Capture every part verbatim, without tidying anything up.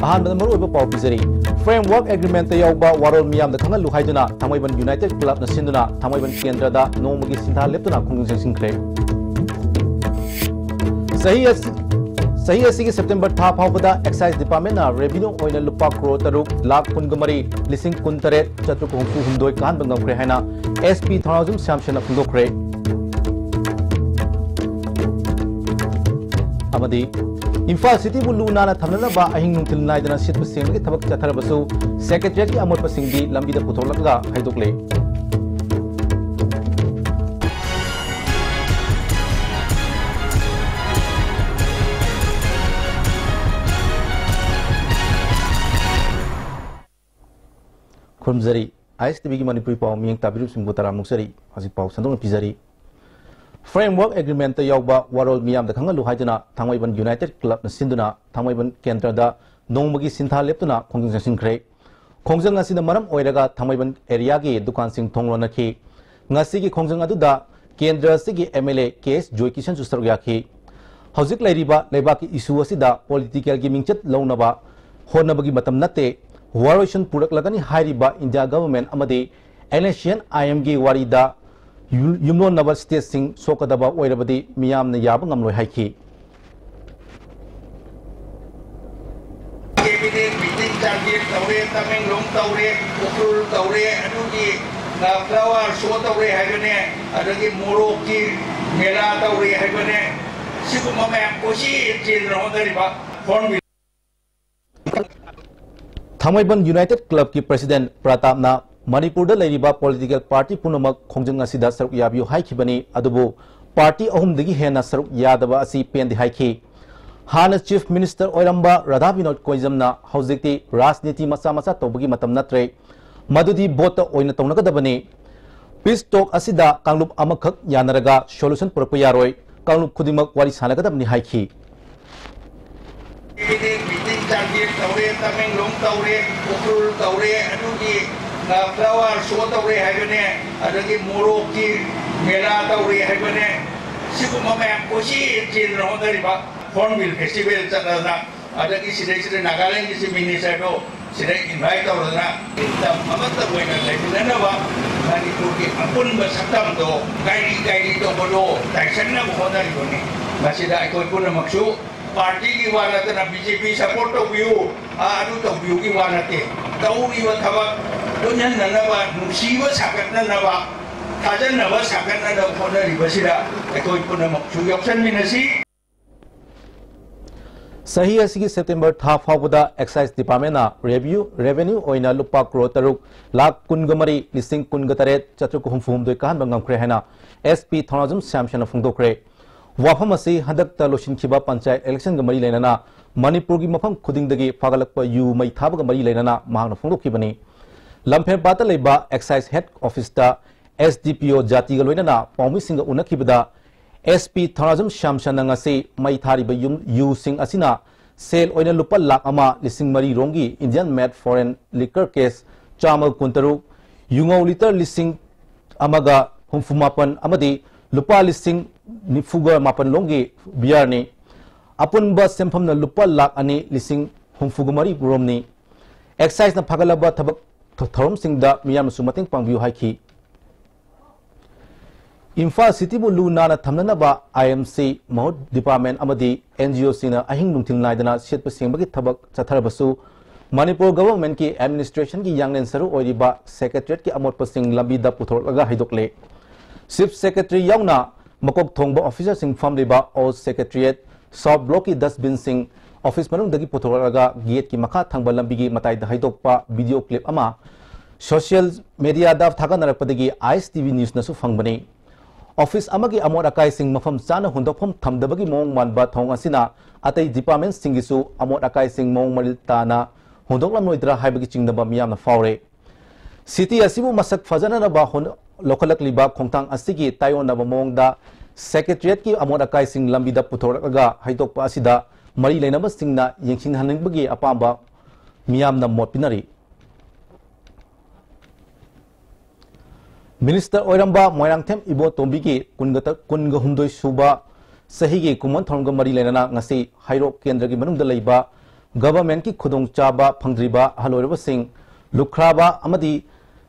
ꯑꯍꯥꯟꯕꯗ ꯃꯔꯨꯑꯣꯏꯕ ꯄꯥꯎ ꯄꯤꯖꯔꯤ꯫ Framework Agreement ꯇ ꯌꯥꯎꯕ ꯋꯥꯔꯣꯜ ꯃꯤꯌꯥꯝꯗ ꯈꯪꯍꯜꯂꯨ ꯍꯥꯏꯗꯨꯅ ꯊꯥꯡꯃꯩꯕꯟ United Club ꯅ ꯁꯤꯟꯗꯨꯅ ꯊꯥꯡꯃꯩꯕꯟ ꯀꯦꯟꯗ꯭ꯔꯗ ꯅꯣꯡꯃꯒꯤ ꯁꯤꯟꯊꯥ ꯂꯦꯞꯇꯨꯅ ꯈꯣꯡꯖꯪ ꯆꯪꯁꯤꯟꯈ꯭ꯔꯦ꯫ ꯆꯍꯤ ꯑꯁꯤ, ꯆꯍꯤ ꯑꯁꯤꯒꯤ September ꯊꯥ ꯐꯥꯎꯕꯗ Excise Department ꯅ revenue ꯑꯣꯏꯅ ꯂꯨꯄꯥ ꯀ꯭ꯔꯣꯔ ꯇꯔꯨꯛ ꯂꯥꯈ ꯀꯨꯟꯒ ꯃꯔꯤ ꯂꯤꯁꯤꯡ ꯀꯨꯟꯇꯔꯦꯠ ꯆꯥꯇ꯭ꯔꯨꯛ ꯍꯨꯝꯐꯨ ꯍꯨꯝꯗꯣꯏ ꯀꯥꯍꯟꯕ ꯉꯝꯈ꯭ꯔꯦ ꯍꯥꯏꯅ SP ꯊꯧꯅꯥꯎꯖꯝ ꯁ꯭ꯌꯥꯝꯁꯟꯅ ꯐꯣꯡꯗꯣꯛꯈ꯭ꯔꯦ꯫ ꯑꯃꯗꯤ ꯏꯝꯐꯥꯜ ꯁꯤꯇꯤꯕꯨ ꯂꯨ ꯅꯥꯟꯅ ꯊꯝꯅꯅꯕ ꯑꯍꯤꯡ ꯅꯨꯡꯊꯤꯜ ꯅꯥꯏꯗꯅ ꯁꯤꯠꯄ ꯁꯦꯡꯕꯒꯤ ꯊꯕꯛ ꯆꯠꯊꯔꯕꯁꯨ, Secretariat ꯀꯤ ꯑꯃꯣꯠꯄꯁꯤꯡꯗꯤ ꯂꯝꯕꯤꯗ ꯄꯨꯊꯣꯛꯂꯛꯂꯒ ꯍꯩꯗꯣꯛꯂꯦ꯫ ꯈꯨꯔꯨꯝꯖꯔꯤ꯫ ISTV ꯒꯤ ꯃꯅꯤꯄꯨꯔꯤ ꯄꯥꯎ ꯃꯤꯠꯌꯦꯡ ꯇꯥꯕꯤꯔꯤꯕꯁꯤꯡꯕꯨ ꯇꯔꯥꯝꯅ ꯑꯣꯛꯆꯔꯤ꯫ ꯍꯧꯖꯤꯛ ꯄꯥꯎ ꯁꯟꯗꯣꯛꯅ ꯄꯤꯖꯔꯤ꯫ Framework Agreement ꯇ ꯌꯥꯎꯕ ꯋꯥꯔꯣꯜ ꯃꯤꯌꯥꯝꯗ ꯈꯪꯍꯜꯂꯨ ꯍꯥꯏꯗꯨꯅ ꯊꯥꯡꯃꯩꯕꯟ United Club ꯅ ꯁꯤꯟꯗꯨꯅ ꯊꯥꯡꯃꯩꯕꯟ ꯀꯦꯟꯗ꯭ꯔꯗ ꯅꯣꯡꯃꯒꯤ ꯁꯤꯟꯊꯥ ꯂꯦꯞꯇꯨꯅ ꯈꯣꯡꯖꯪ ꯆꯪꯁꯤꯟꯈ꯭ꯔꯦ꯫ ꯈꯣꯡꯖꯪ ꯑꯁꯤꯅ ꯃꯔꯝ ꯑꯣꯏꯔꯒ ꯊꯥꯡꯃꯩꯕꯟ area ꯒꯤ ꯗꯨꯀꯥꯟꯁꯤꯡ ꯊꯣꯡ ꯂꯣꯟꯅꯈꯤ꯫ ꯉꯁꯤꯒꯤ ꯈꯣꯡꯖꯪ ꯑꯗꯨꯗ ꯀꯦꯟꯗ꯭ꯔ ꯑꯁꯤꯒꯤ MLA ꯀꯦ ꯑꯦꯁ ꯖꯣꯏꯀꯤꯁꯟꯁꯨ ꯁꯔꯨꯛ ꯌꯥꯈꯤ꯫ ꯍꯧꯖꯤꯛ ꯂꯩꯔꯤꯕ ꯂꯩꯕꯥꯛꯀꯤ issue ꯑꯁꯤꯗ political ꯒꯤ ꯃꯤꯡꯆꯠ ꯂꯧꯅꯕ ꯍꯣꯠꯅꯕꯒꯤ ꯃꯇꯝ ꯅꯠꯇꯦ, ꯋꯥꯔꯣꯏꯁꯤꯟ ꯄꯨꯔꯛꯂꯒꯅꯤ ꯍꯥꯏꯔꯤꯕ ꯏꯟꯗꯤꯌꯥ government ꯑꯃꯗꯤ NSCN IM ꯒꯤ ꯋꯥꯔꯤꯗ ꯌꯨ-, ꯌꯨꯝꯂꯣꯟꯅꯕ state ꯁꯤꯡ ꯁꯣꯛꯀꯗꯕ ꯑꯣꯏꯔꯕꯗꯤ ꯃꯤꯌꯥꯝꯅ ꯌꯥꯕ ꯉꯝꯂꯣꯏ ꯍꯥꯏꯈꯤ꯫ Cabinet meeting ꯆꯥꯟꯗꯦꯜ ꯇꯧꯔꯦ, ꯇꯃꯦꯡꯂꯣꯡ ꯇꯧꯔꯦ, ꯎꯈ꯭ꯔꯨꯜ ꯇꯧꯔꯦ, ꯑꯗꯨꯒꯤ, ꯑ, flower show ꯇꯧꯔꯦ ꯍꯥꯏꯕꯅꯦ, ꯑꯗꯒꯤ ꯃꯣꯔꯣꯛꯀꯤ ꯃꯦꯂꯥ ꯇꯧꯔꯦ ꯍꯥꯏꯕꯅꯦ, ꯁꯤꯒꯨꯝꯕ ꯃꯌꯥꯝ ꯀꯣꯏꯆꯦꯟ ꯆꯦꯟꯗꯅ ꯍꯣꯠꯅꯔꯤꯕ Hornbill ꯊꯥꯡꯃꯩꯕꯟ United Club ꯀꯤ President ꯄ꯭ꯔꯇꯥꯞꯅ ꯃꯅꯤꯄꯨꯔꯗ ꯂꯩꯔꯤꯕ political party ꯄꯨꯝꯅꯃꯛ ꯈꯣꯡꯖꯪ ꯑꯁꯤꯗ ꯁꯔꯨꯛ ꯌꯥꯕꯤꯌꯨ ꯍꯥꯏꯈꯤꯕꯅꯤ, ꯑꯗꯨꯕꯨ party ꯑꯍꯨꯝꯗꯒꯤ ꯍꯦꯟꯅ ꯁꯔꯨꯛ ꯌꯥꯗꯕ ꯑꯁꯤ ꯄꯦꯟꯗꯦ ꯍꯥꯏꯈꯤ꯫ ꯍꯥꯟꯅ Chief Minister ꯑꯣꯏꯔꯝꯕ ꯔꯥꯙꯥ ꯕꯤꯅꯣꯗ ꯀꯣꯏꯖꯝꯅ ꯍꯧꯖꯤꯛꯇꯤ ꯔꯥꯖꯅꯤꯇꯤ ꯃꯆꯥ ꯃꯆꯥ ꯇꯧꯕꯒꯤ ꯃꯇꯝ ꯅꯠꯇ꯭ꯔꯦ, ꯃꯗꯨꯗꯤ vote ꯇ ꯑꯣꯏꯅ ꯇꯧꯅꯒꯗꯕꯅꯤ꯫ Peace talk ꯑꯁꯤꯗ ꯀꯥꯡꯂꯨꯞ ꯑꯃꯈꯛ ꯌꯥꯅꯔꯒ solution ꯄꯨꯔꯛꯄ ꯌꯥꯔꯣꯏ꯫ ꯀꯥꯡꯂꯨꯞ ꯈꯨꯗꯤꯡꯃꯛ ꯋꯥꯔꯤ ꯁꯥꯟꯅꯒꯗꯕꯅꯤ ꯍꯥꯏꯈꯤ꯫ Meeting ꯆꯥꯟꯗꯦꯜ ꯇꯧꯔꯦ, ꯇꯃꯦꯡꯂꯣꯡ ꯇꯧꯔꯦ, ꯎꯈ꯭ꯔꯨꯜ ꯇꯧꯔꯦ, ꯑꯗꯨꯒꯤ, ꯑ, flower show ꯇꯧꯔꯦ ꯍꯥꯏꯕꯅꯦ, ꯑꯗꯒꯤ ꯃꯣꯔꯣꯛꯀꯤ ꯃꯦꯂꯥ ꯇꯧꯔꯦ ꯍꯥꯏꯕꯅꯦ, ꯁꯤꯒꯨꯝꯕ ꯃꯌꯥꯝ ꯀꯣꯏꯆꯦꯟ ꯆꯦꯟꯗꯅ ꯍꯣꯠꯅꯔꯤꯕ Hornbill Festival ꯆꯠꯂꯗꯅ ꯑꯗꯒꯤ ꯁꯤꯗꯩꯁꯤꯗ ꯅꯥꯒꯥꯂꯦꯟꯒꯤ ꯆꯤꯐ ꯃꯤꯅꯤꯁꯇꯔꯗꯣ ꯁꯤꯗ ꯏꯟꯚꯥꯏꯠ ꯇꯧꯔꯗꯅ ꯂꯝ ꯑꯃꯠꯇ ꯑꯣꯏꯅ ꯂꯩꯃꯤꯟꯅꯅꯕ ꯃꯅꯤꯄꯨꯔꯒꯤ ꯑꯄꯨꯟꯕ ꯁꯛꯇꯝꯗꯣ ꯀꯥꯏꯔꯤ ꯀꯥꯏꯔꯤ ꯇꯧꯕꯗꯣ ꯇꯥꯏꯁꯟꯅꯕ ꯍꯣꯠꯅꯔꯤꯕꯅꯤ꯫ ꯃꯁꯤꯗ ꯑꯩꯈꯣꯏ ꯄꯨꯝꯅꯃꯛꯁꯨ ꯄꯥꯔꯇꯤꯒꯤ ꯋꯥ ꯅꯠꯇꯅ ꯕꯤ ꯖꯦ ꯄꯤ ꯁꯄꯣꯔꯠ ꯇꯧꯕꯤꯌꯨ, ꯑꯥ, ꯑꯗꯨ ꯇꯧꯕꯤꯌꯨꯒꯤ ꯋꯥ ꯅꯠꯇꯦ꯫ ꯇꯧꯔꯤꯕ ꯊꯕꯛ ꯄꯨꯟꯍꯟꯅꯅꯕ, ꯅꯨꯡꯁꯤꯕ ꯁꯥꯒꯠꯅꯅꯕ, ꯊꯥꯖꯅꯕ ꯁꯥꯒꯠꯅꯅꯕ ꯍꯣꯠꯅꯔꯤꯕꯁꯤꯗ ꯑꯩꯈꯣꯏ ꯄꯨꯝꯅꯃꯛꯁꯨ ꯌꯥꯎꯁꯟꯃꯤꯟꯅꯁꯤ꯫ ꯆꯍꯤ ꯑꯁꯤꯒꯤ ꯁꯦꯞꯇꯦꯝꯕꯔ ꯊꯥ ꯐꯥꯎꯕꯗ ꯑꯦꯛꯁꯥꯏꯖ ꯗꯤꯄꯥꯔꯠꯃꯦꯟꯅ ꯔꯦꯚꯤꯌꯨ, ꯔꯦꯚꯦꯅ꯭ꯌꯨ ꯑꯣꯏꯅ ꯂꯨꯄꯥ ꯀ꯭ꯔꯣꯔ ꯇꯔꯨꯛ ꯂꯥꯈ ꯀꯨꯟꯒ ꯃꯔꯤ ꯂꯤꯁꯤꯡ ꯀꯨꯟꯒ ꯇꯔꯦꯠ ꯆꯥꯇ꯭ꯔꯨꯛ ꯍꯨꯝꯐꯨ ꯍꯨꯝꯗꯣꯏ ꯀꯥꯍꯟꯕ ꯉꯝꯈ꯭ꯔꯦ ꯍꯥꯏꯅ ꯑꯦꯁ ꯄꯤ ꯊꯧꯅꯥꯖꯝ ꯁ꯭ꯌꯥꯝꯁꯟꯅ ꯐꯣꯡꯗꯣꯛꯈ꯭ꯔꯦ꯫ ꯋꯥꯐꯝ ꯑꯁꯤ ꯍꯟꯗꯛꯇ ꯂꯣꯏꯁꯤꯟꯈꯤꯕ ꯄꯟꯆꯥꯌꯠ ꯏꯂꯦꯛꯁꯟꯒ ꯃꯔꯤ ꯂꯩꯅꯅ ꯃꯅꯤꯄꯨꯔꯒꯤ ꯃꯐꯝ ꯈꯨꯗꯤꯡꯗꯒꯤ ꯐꯥꯒꯠꯂꯛꯄ ꯌꯨ ꯃꯩ ꯊꯥꯕꯒ ꯃꯔꯤ ꯂꯩꯅꯅ ꯃꯍꯥꯛꯅ ꯐꯣꯡꯗꯣꯛꯈꯤꯕꯅꯤ꯫ ꯂꯝꯐꯦꯜꯄꯥꯠꯇ ꯂꯩꯕ ꯑꯦꯛꯁꯥꯏꯖ ꯍꯦꯗ ꯑꯣꯐꯤꯁꯇ ꯑꯦꯁ ꯗꯤ ꯄꯤ ꯑꯣ ꯖꯥꯇꯤꯒ ꯂꯣꯏꯅꯅ ꯄꯥꯎꯃꯤꯁꯤꯡꯒ ꯎꯅꯈꯤꯕꯗ ꯑꯦꯁ ꯄꯤ ꯊꯧꯅꯥꯖꯝ ꯁ꯭ꯌꯥꯝꯁꯟꯅ ꯉꯁꯤ ꯃꯩ ꯊꯥꯔꯤꯕ ꯌꯨꯝ, ꯌꯨꯁꯤꯡ ꯑꯁꯤꯅ ꯁꯦꯜ ꯑꯣꯏꯅ ꯂꯨꯄꯥ ꯂꯥꯈ ꯑꯃ ꯂꯤꯁꯤꯡ ꯃꯔꯤ ꯔꯣꯝꯒꯤ Indian made foreign liquor case ꯆꯥꯝꯃ ꯀꯨꯟꯇꯔꯨꯛ, ꯌꯨꯉꯧ ꯂꯤꯇꯔ ꯂꯤꯁꯤꯡ ꯑꯃꯒ ꯍꯨꯝꯐꯨ ꯃꯥꯄꯟ ꯑꯃꯗꯤ ꯂꯨꯄꯥ ꯂꯤꯁꯤꯡ ꯅꯤꯐꯨꯒ ꯃꯥꯄꯟ ꯂꯣꯝꯒꯤ ꯕꯤꯌꯥꯔꯅꯤ꯫ ꯑꯄꯨꯟꯕ ꯁꯦꯟꯐꯝꯅ ꯂꯨꯄꯥ ꯂꯥꯈ ꯑꯅꯤ ꯂꯤꯁꯤꯡ ꯍꯨꯝꯐꯨꯒ ꯃꯔꯤ ꯔꯣꯝꯅꯤ꯫ ꯑꯦꯛꯁꯥꯏꯖꯅ ꯐꯒꯠꯂꯕ ꯊꯕꯛ ꯊ-, ꯊꯧꯔꯝꯁꯤꯡꯗ ꯃꯤꯌꯥꯝꯅꯁꯨ ꯃꯇꯦꯡ ꯄꯥꯡꯕꯤꯌꯨ ꯍꯥꯏꯈꯤ꯫ ꯏꯝꯐꯥꯜ ꯁꯤꯇꯤꯕꯨ ꯂꯨ ꯅꯥꯟꯅ ꯊꯝꯅꯅꯕ ꯑꯥꯏ ꯑꯦꯝ ꯁꯤ, ꯃꯍꯨꯠ ꯗꯤꯄꯥꯔꯠꯃꯦꯟ ꯑꯃꯗꯤ ꯑꯦꯟ ꯖꯤ ꯑꯣꯁꯤꯡꯅ ꯑꯍꯤꯡ ꯅꯨꯡꯊꯤꯜ ꯅꯥꯏꯗꯅ ꯁꯤꯠꯄ ꯁꯦꯡꯕꯒꯤ ꯊꯕꯛ ꯆꯠꯊꯔꯕꯁꯨ, ꯃꯅꯤꯄꯨꯔ ꯒꯚꯔꯟꯃꯦꯟꯠꯀꯤ ꯑꯦꯗꯃꯤꯅꯤꯁꯇ꯭ꯔꯦꯁꯟꯒꯤ ꯌꯥꯡꯂꯦꯟ ꯁꯔꯨ ꯑꯣꯏꯔꯤꯕ ꯁꯦꯀ꯭ꯔꯦꯇꯔꯤꯌꯦꯠꯀꯤ ꯑꯃꯣꯠꯄꯁꯤꯡ ꯂꯝꯕꯤꯗ ꯄꯨꯊꯣꯔꯛꯂꯒ ꯍꯩꯗꯣꯛꯂꯦ꯫ ꯆꯤꯐ ꯁꯦꯀ꯭ꯔꯦꯇꯔꯤ ꯌꯥꯎꯅ ꯃꯀꯣꯛ ꯊꯣꯡꯕ ꯑꯣꯐꯤꯁꯔꯁꯤꯡ ꯐꯝꯂꯤꯕ ꯑꯣꯜ ꯁꯦꯀ꯭ꯔꯦꯇꯔꯤꯌꯦꯠ ꯁꯥꯎꯠ ꯕ꯭ꯂꯣꯛꯀꯤ ꯗꯁꯕꯤꯟꯁꯤꯡ ꯑꯣꯐꯤꯁ ꯃꯅꯨꯡꯗꯒꯤ ꯄꯨꯊꯣꯔꯛꯂꯒ ꯒꯦꯠꯀꯤ ꯃꯈꯥ ꯊꯪꯕ ꯂꯝꯕꯤꯒꯤ ꯃꯇꯥꯏꯗ ꯍꯩꯗꯣꯛꯄ ꯚꯤꯗꯤꯑꯣ ꯀ꯭ꯂꯤꯞ ꯑꯃ ꯁꯣꯁꯤꯌꯦꯜ ꯃꯦꯗꯤꯌꯥꯗ ꯊꯥꯒꯠꯅꯔꯛꯄꯗꯒꯤ ꯑꯥꯏ ꯑꯦꯁ ꯇꯤ ꯚꯤ ꯅ꯭ꯌꯨꯁꯅꯁꯨ ꯐꯪꯕꯅꯤ꯫ ꯑꯣꯐꯤꯁ ꯑꯃꯒꯤ ꯑꯃꯣꯠ ꯑꯀꯥꯏꯁꯤꯡ ꯃꯐꯝ ꯆꯥꯅ ꯍꯨꯟꯗꯣꯛꯐꯝ ꯊꯝꯗꯕꯒꯤ ꯃꯑꯣꯡ ꯃꯥꯟꯕ ꯊꯧꯑꯣꯡ ꯑꯁꯤꯅ ꯑꯇꯩ ꯗꯤꯄꯥꯔꯠꯃꯦꯟꯁꯤꯡꯒꯤꯁꯨ ꯑꯃꯣꯠ ꯑꯀꯥꯏꯁꯤꯡ ꯃꯑꯣꯡ ꯃꯔꯤꯜ ꯇꯥꯅ ꯍꯨꯟꯗꯣꯛꯂꯝꯂꯣꯏꯗ꯭ꯔꯥ ꯍꯥꯏꯕꯒꯤ ꯆꯤꯡꯅꯕ ꯃꯤꯌꯥꯝꯅ ꯐꯥꯎꯔꯦ꯫ ꯁꯤꯇꯤ ꯑꯁꯤꯕꯨ ꯃꯁꯛ ꯐꯖꯅꯅꯕ ꯍꯣꯠꯅ-, ꯂꯧꯈꯠꯂꯛꯂꯤꯕ ꯈꯣꯡꯊꯥꯡ ꯑꯁꯤꯒꯤ ꯇꯥꯏꯑꯣꯟꯅꯕ ꯃꯑꯣꯡꯗ ꯁꯦꯀ꯭ꯔꯦꯇꯔꯤꯌꯦꯠꯀꯤ ꯑꯃꯣꯠ ꯑꯀꯥꯏꯁꯤꯡ ꯂꯝꯕꯤꯗ ꯄꯨꯊꯣꯔꯛꯂꯒ ꯍꯩꯗꯣꯛꯄ ꯑꯁꯤꯗ ꯃꯔꯤ ꯂꯩꯅꯕꯁꯤꯡꯅ ꯌꯦꯡꯁꯤꯟꯍꯟꯅꯤꯡꯕꯒꯤ ꯑꯄꯥꯝꯕ ꯃꯤꯌꯥꯝꯅ ꯃꯣꯠ ꯄꯤꯅꯔꯤ꯫ ꯃꯤꯅꯤꯁꯇꯔ ꯑꯣꯏꯔꯝꯕ ꯃꯣꯏꯔꯥꯡꯊꯦꯝ ꯏꯕꯣꯇꯣꯝꯕꯤꯒꯤ ꯀꯨꯟꯒ ꯇ-, ꯀꯨꯟꯒ ꯍꯨꯝꯗꯣꯏ ꯁꯨꯕ ꯆꯍꯤꯒꯤ ꯀꯨꯝꯑꯣꯟ ꯊꯧꯔꯝꯒ ꯃꯔꯤ ꯂꯩꯅꯅ ꯉꯁꯤ ꯍꯩꯔꯣꯛ ꯀꯦꯟꯗ꯭ꯔꯒꯤ ꯃꯅꯨꯡꯗ ꯂꯩꯕ ꯒꯚꯔꯟꯃꯦꯟꯠꯀꯤ ꯈꯨꯗꯣꯡꯆꯥꯕ ꯐꯪꯗ꯭ꯔꯤꯕ ꯑꯍꯜ ꯑꯣꯏꯔꯕꯁꯤꯡ, ꯂꯨꯈ꯭ꯔꯥꯕ ꯑꯃꯗꯤ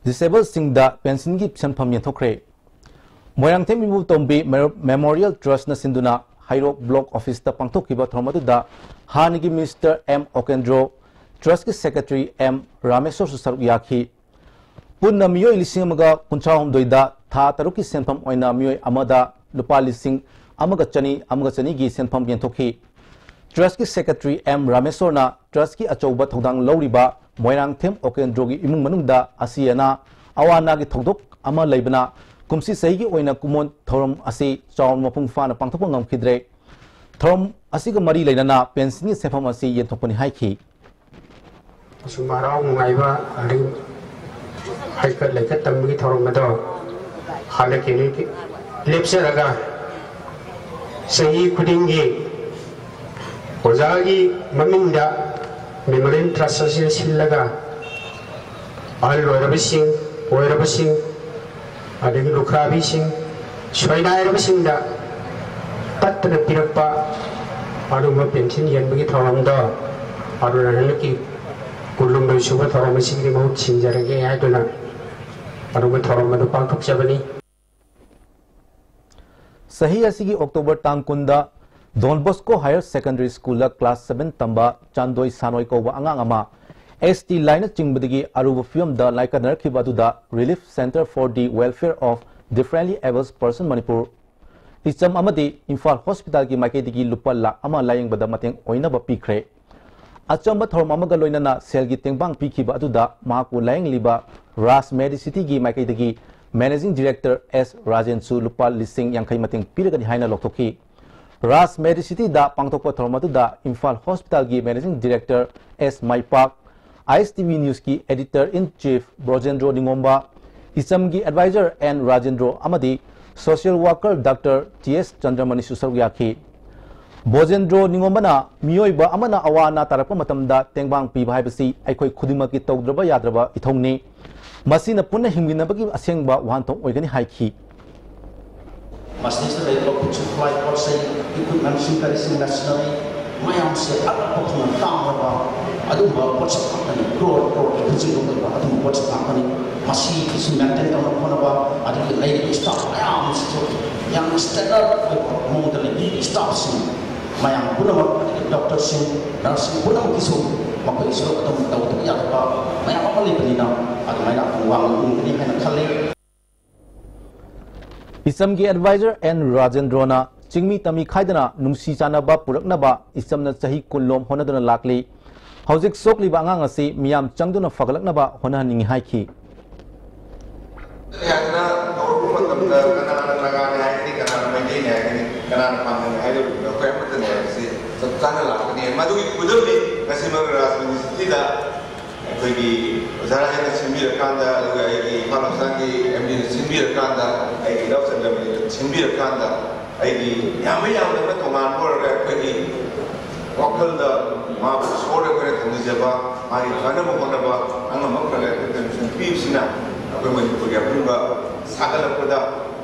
ꯗꯤꯁꯦꯕꯜꯁꯤꯡꯗ ꯄꯦꯟꯁꯤꯟꯒꯤ ꯁꯦꯟꯐꯝ ꯌꯦꯟꯊꯣꯛꯈ꯭ꯔꯦ꯫ ꯃꯣꯏꯔꯥꯡꯊꯦꯝ ꯏꯕꯣꯇꯣꯝꯕꯤ ꯃꯦ-, ꯃꯦꯃꯣꯔꯤꯌꯦꯜ ꯇ꯭ꯔꯁꯅ ꯁꯤꯟꯗꯨꯅ ꯍꯩꯔꯣꯛ ꯕ꯭ꯂꯣꯛ ꯑꯣꯐꯤꯁꯇ ꯄꯥꯡꯊꯣꯛꯈꯤꯕ ꯊꯧꯔꯝ ꯑꯗꯨꯗ ꯍꯥꯟꯅꯒꯤ ꯃꯤꯅꯤꯁꯇꯔ ꯑꯦꯝ ꯑꯣꯀꯦꯟꯗ꯭ꯔꯣ, ꯇ꯭ꯔꯁꯀꯤ ꯁꯦꯀ꯭ꯔꯦꯇꯔꯤ ꯑꯦꯝ ꯔꯥꯃꯦꯁꯣꯔꯁꯨ ꯁꯔꯨꯛ ꯌꯥꯈꯤ꯫ ꯄꯨꯟꯅ ꯃꯤꯑꯣꯏ ꯂꯤꯁꯤꯡ ꯑꯃꯒ ꯀꯨꯟꯊ꯭ꯔꯥ ꯍꯨꯝꯗꯣꯏꯗ ꯊꯥ ꯇꯔꯨꯛꯀꯤ ꯁꯦꯟꯐꯝ ꯑꯣꯏꯅ ꯃꯤꯑꯣꯏ ꯑꯃꯗ ꯂꯨꯄꯥ ꯂꯤꯁꯤꯡ ꯑꯃꯒ ꯆꯅꯤ, ꯑꯃꯒ ꯆꯅꯤꯒꯤ ꯁꯦꯟꯐꯝ ꯌꯦꯟꯊꯣꯛꯈꯤ꯫ ꯇ꯭ꯔꯁꯀꯤ ꯁꯦꯀ꯭ꯔꯦꯇꯔꯤ ꯑꯦꯝ ꯔꯥꯃꯦꯁꯣꯔꯅ ꯇ꯭ꯔꯁꯀꯤ ꯑꯆꯧꯕ ꯊꯧꯗꯥꯡ ꯂꯧꯔꯤꯕ ꯃꯣꯏꯔꯥꯡꯊꯦꯝ ꯑꯣꯀꯦꯟꯗ꯭ꯔꯣꯒꯤ ꯏꯃꯨꯡ ꯃꯅꯨꯡꯗ ꯑꯁꯤ ꯑꯅꯥ, ꯑꯋꯥ ꯑꯅꯥꯒꯤ ꯊꯧꯗꯣꯛ ꯑꯃ ꯂꯩꯕꯅ ꯀꯨꯝꯁꯤ ꯆꯍꯤꯒꯤ ꯑꯣꯏꯅ ꯀꯨꯝꯑꯣꯟ ꯊꯧꯔꯝ ꯑꯁꯤ ꯆꯥꯎꯅ ꯃꯄꯨꯡ ꯐꯥꯅ ꯄꯥꯡꯊꯣꯛꯄ ꯉꯝꯈꯤꯗ꯭ꯔꯦ꯫ ꯊꯧꯔꯝ ꯑꯁꯤꯒ ꯃꯔꯤ ꯂꯩꯅꯅ ꯄꯦꯟꯁꯤꯟꯒꯤ ꯁꯦꯟꯐꯝ ꯑꯁꯤ ꯌꯦꯟꯊꯣꯛꯄꯅꯤ ꯍꯥꯏꯈꯤ꯫ ꯑꯁꯨꯝ ꯍꯔꯥꯎ ꯅꯨꯡꯉꯥꯏꯕ, ꯑꯗꯒꯤ ꯍꯩꯀꯠ ꯂꯩꯀꯠ ꯇꯝꯕꯒꯤ ꯊꯧꯔꯝ ꯑꯗꯣ ꯍꯥꯟꯅ ꯀꯩꯅꯣꯒꯤ ꯂꯦꯞꯆꯔꯒ, ꯆꯍꯤ ꯈꯨꯗꯤꯡꯒꯤ ꯑꯣꯖꯥꯒꯤ ꯃꯃꯤꯡꯗ ꯃꯦꯃꯣꯔꯤꯌꯦꯜ ꯇ꯭ꯔꯁ ꯑꯁꯤ ꯁꯤꯜꯂꯒ, ꯑꯍꯜ ꯑꯣꯏꯔꯕꯁꯤꯡ, ꯑꯣꯏꯔꯕꯁꯤꯡ, ꯑꯗꯒꯤ ꯂꯨꯈ꯭ꯔꯥꯕꯤꯁꯤꯡ, ꯁꯣꯏꯅꯥꯏꯔꯕꯁꯤꯡꯗ ꯇꯠꯇꯅ ꯄꯤꯔꯛꯄ ꯑꯗꯨꯒꯨꯝꯕ ꯄꯦꯟꯁꯤꯟ ꯌꯦꯟꯕꯒꯤ ꯊꯧꯔꯝꯗꯣ ꯑꯗꯨꯅ ꯍꯟꯗꯛꯀꯤ ꯀꯨꯟꯍꯨꯝꯗꯣꯏ ꯁꯨꯕ ꯊꯧꯔꯝ ꯑꯁꯤꯒꯤ ꯃꯍꯨꯠ ꯁꯤꯟꯖꯔꯒꯦ ꯍꯥꯏꯗꯨꯅ ꯑꯗꯨꯒꯨꯝꯕ ꯊꯧꯔꯝ ꯑꯗꯨ ꯄꯥꯡꯊꯣꯛꯆꯕꯅꯤ꯫ ꯆꯍꯤ ꯑꯁꯤꯒꯤ ꯑꯣꯛꯇꯣꯕꯔ ꯇꯥꯡ ꯀꯨꯟꯗ ꯗꯣꯟ ꯕꯣꯁꯀꯣ ꯍꯥꯌꯔ ꯁꯦꯀꯦꯟꯗꯔꯤ ꯁ꯭ꯀꯨꯜꯗ ꯀ꯭ꯂꯥꯁ ꯁꯚꯦꯟ ꯇꯝꯕ ꯆꯥꯟꯗꯣꯏ ꯁꯥꯅꯣꯏ ꯀꯧꯕ ꯑꯉꯥꯡ ꯑꯃ ꯑꯦꯁ ꯇꯤ ꯂꯥꯏꯅ ꯆꯤꯡꯕꯗꯒꯤ ꯑꯔꯨꯕ ꯐꯤꯕꯝꯗ ꯂꯥꯏꯀꯠꯅꯔꯛꯈꯤꯕ ꯑꯗꯨꯗ Relief Centre for the Welfare of Differently Abled Person Manipur, ꯏꯆꯝ ꯑꯃꯗꯤ ꯏꯝꯐꯥꯜ ꯍꯣꯁꯄꯤꯇꯥꯜꯒꯤ ꯃꯥꯏꯀꯩꯗꯒꯤ ꯂꯨꯄꯥ ꯂꯥꯈ ꯑꯃ ꯂꯥꯌꯦꯡꯕꯗ ꯃꯇꯦꯡ ꯑꯣꯏꯅꯕ ꯄꯤꯈ꯭ꯔꯦ꯫ ꯑꯆꯝꯕ ꯊꯧꯔꯝ ꯑꯃꯒ ꯂꯣꯏꯅꯅ ꯁꯦꯜꯒꯤ ꯇꯦꯡꯕꯥꯡ ꯄꯤꯈꯤꯕ ꯑꯗꯨꯗ ꯃꯍꯥꯛꯄꯨ ꯂꯥꯌꯦꯡꯂꯤꯕ ꯔꯥꯖ ꯃꯦꯗꯤꯁꯤꯇꯤꯒꯤ ꯃꯥꯏꯀꯩꯗꯒꯤ ꯃꯦꯅꯦꯖꯤꯡ ꯗꯤꯔꯦꯛꯇꯔ ꯑꯦꯁ ꯔꯥꯖꯦꯟꯁꯨ ꯂꯨꯄꯥ ꯂꯤꯁꯤꯡ ꯌꯥꯡꯈꯩ ꯃꯇꯦꯡ ꯄꯤꯔꯒꯅꯤ ꯍꯥꯏꯅ ꯂꯥꯎꯊꯣꯛꯈꯤ꯫ ꯔꯥꯖ ꯃꯦꯗꯤꯁꯤꯇꯤꯗ ꯄꯥꯡꯊꯣꯛꯄ ꯊꯧꯔꯝ ꯑꯗꯨꯗ ꯏꯝꯐꯥꯜ ꯍꯣꯁꯄꯤꯇꯥꯜꯒꯤ managing director S Maipak, I S T V ꯅ꯭ꯌꯨꯁꯀꯤ ꯑꯦꯗꯤꯇꯔ ꯏꯟ ꯆꯤꯐ ꯕ꯭ꯔꯣꯖꯦꯟꯗ꯭ꯔꯣ ꯅꯤꯉꯣꯝꯕ, ꯏꯆꯝꯒꯤ ꯑꯦꯗꯚꯥꯏꯖꯔ ꯑꯦꯟ ꯔꯥꯖꯦꯟꯗ꯭ꯔꯣ ꯑꯃꯗꯤ social worker doctor T S ꯆꯟꯗ꯭ꯔꯃꯅꯤꯁꯨ ꯁꯔꯨꯛ ꯌꯥꯈꯤ꯫ ꯕ꯭ꯔꯣꯖꯦꯟꯗ꯭ꯔꯣ ꯅꯤꯉꯣꯝꯕꯅ ꯃꯤꯑꯣꯏꯕ ꯑꯃꯅ ꯑꯋꯥ ꯑꯅꯥ ꯇꯥꯔꯛꯄ ꯃꯇꯝꯗ ꯇꯦꯡꯕꯥꯡ ꯄꯤꯕ ꯍꯥꯏꯕꯁꯤ ꯑꯩꯈꯣꯏ ꯈꯨꯗꯤꯡꯃꯛꯀꯤ ꯇꯧꯗ꯭ꯔꯕ ꯌꯥꯗ꯭ꯔꯕ ꯏꯊꯧꯅꯤ꯫ ꯃꯁꯤꯅ ꯄꯨꯟꯅ ꯍꯤꯡꯃꯤꯟꯅꯕꯒꯤ ꯑꯁꯦꯡꯕ ꯋꯥꯍꯟꯊꯣꯛ ꯑꯣꯏꯒꯅꯤ ꯍꯥꯏꯈꯤ꯫ ꯃꯁꯤꯗꯩꯁꯤꯗ ꯂꯩꯔꯤꯕ ꯈꯨꯠꯁꯨ ꯈꯨꯠꯂꯥꯏ, ꯄꯣꯠ ꯆꯩ, equipmentꯁꯤꯡ, ꯀꯔꯤꯁꯤꯡ, machinery ꯃꯌꯥꯝꯁꯦ ꯑꯔꯥꯞꯄ ꯊꯨꯅ ꯇꯥꯡꯂꯕ ꯑꯗꯨꯒꯨꯝꯕ ꯄꯣꯠꯁꯛ ꯉꯥꯛꯇꯅꯤ꯫ Crore crore ꯍꯧꯖꯤꯛ ꯑꯣꯏꯕ ꯑꯗꯨꯒꯨꯝꯕ ꯄꯣꯠꯁꯛ ꯉꯥꯛꯇꯅꯤ꯫ ꯃꯁꯤꯒꯤꯁꯨ maintain ꯇꯧꯅꯕ ꯍꯣꯠꯅꯕ, ꯑꯗꯒꯤ ꯂꯩꯔꯤꯕ staff ꯃꯌꯥꯝꯁꯤꯁꯨ ꯌꯥꯝꯅ standard ꯑꯣꯏꯕ ꯃꯑꯣꯡꯗ ꯂꯩꯕꯤ staffꯁꯤꯡ ꯃꯌꯥꯝ ꯄꯨꯝꯅꯃꯛ, ꯑꯗꯒꯤ doctorꯁꯤꯡ, nurseꯁꯤꯡ ꯄꯨꯝꯅꯃꯛꯀꯤꯁꯨ ꯃꯈꯣꯏꯒꯤꯁꯨ ꯑꯗꯨꯝ ꯇꯧꯗꯕ ꯌꯥꯗꯕ ꯃꯌꯥꯝ ꯑꯃ ꯂꯩꯕꯅꯤꯅ ꯑꯗꯨꯃꯥꯏꯅ ꯑꯗꯨꯝ ꯋꯥꯡꯅ ꯎꯒꯅꯤ ꯍꯥꯏꯅ ꯈꯜꯂꯤ꯫ ꯏꯆꯝꯒꯤ advisor ꯑꯦꯟ ꯔꯥꯖꯦꯟꯗ꯭ꯔꯣꯅ ꯆꯤꯡꯃꯤ ꯇꯝꯃꯤ ꯈꯥꯏꯗꯅ ꯅꯨꯡꯁꯤ ꯆꯥꯟꯅꯕ ꯄꯨꯔꯛꯅꯕ ꯏꯆꯝꯅ ꯆꯍꯤ ꯀꯨꯟ ꯂꯣꯝ ꯍꯣꯠꯅꯗꯨꯅ ꯂꯥꯛꯂꯤ꯫ ꯍꯧꯖꯤꯛ ꯁꯣꯛꯂꯤꯕ ꯑꯉꯥꯡ ꯑꯁꯤ ꯃꯤꯌꯥꯝ ꯆꯪꯗꯨꯅ ꯐꯒꯠꯂꯛꯅꯕ ꯍꯣꯠꯅꯍꯟꯅꯤꯡꯏ ꯍꯥꯏꯈꯤ꯫ ꯌꯥꯗꯅ ꯇꯧꯔꯛꯄ ꯃꯇꯝꯗ ꯀꯅꯥꯅ ꯅꯥꯒꯥꯅꯤ ꯍꯥꯏꯒꯅꯤ, ꯀꯅꯥꯅ ꯃꯩꯇꯩꯅꯤ ꯍꯥꯏꯒꯅꯤ, ꯀꯅꯥꯅ ꯄꯥꯡꯒꯜꯅꯤ ꯍꯥꯏꯗꯣꯔꯤꯕꯅꯣ? ꯑꯩꯈꯣꯏ ꯑꯃꯠꯇꯅꯤ ꯍꯥꯏꯕꯁꯤ ꯆꯞ ꯆꯥꯅ ꯂꯥꯛꯀꯅꯤ꯫ ꯃꯗꯨꯒꯤ ꯈꯨꯗꯝꯅꯤ ꯉꯁꯤꯃꯛ ꯔꯥꯖ ꯌꯨꯅꯤꯚꯔꯁꯤꯇꯤꯗ ꯑꯩꯈꯣꯏꯒꯤ ꯑꯣꯖꯥ ꯔꯥꯖꯦꯟꯅ ꯁꯤꯟꯕꯤꯔꯀꯥꯟꯗ, ꯑꯗꯨꯒ ꯑꯩꯒꯤ ꯏꯝꯐꯥꯜ ꯍꯣꯁꯄꯤꯇꯥꯜꯒꯤ ꯑꯦꯝ ꯗꯤꯅ ꯁꯤꯟꯕꯤꯔꯀꯥꯟꯗ, ꯑꯩꯒꯤ ꯏꯅꯥꯎ ꯆꯟꯗ꯭ꯔꯃꯅꯤꯅ ꯁꯤꯟꯕꯤꯔꯀꯥꯟꯗ, ꯑꯩꯒꯤ ꯌꯥꯝꯕ ꯌꯥꯝꯗꯕ ꯇꯣꯉꯥꯟꯕ ꯑꯣꯏꯔꯒ ꯑꯩꯈꯣꯏꯒꯤ ꯋꯥꯈꯜꯗ ꯃꯥꯕꯨ ꯏꯁꯣꯔꯗ ꯑꯩꯈꯣꯏꯅ ꯊꯧꯅꯤꯖꯕ, ꯃꯥꯒꯤ ꯐꯅꯕ ꯍꯣꯠꯅꯕ, ꯑꯉꯝꯕ ꯈꯔ ꯑꯩꯈꯣꯏ ꯀꯟꯇ꯭ꯔꯤꯕ꯭ꯌꯨꯁꯟ ꯄꯤꯕꯁꯤꯅ ꯑꯩꯈꯣꯏ ꯃꯅꯤꯄꯨꯔꯒꯤ ꯑꯄꯨꯟꯕ ꯁꯥꯒꯠꯂꯛꯄꯗ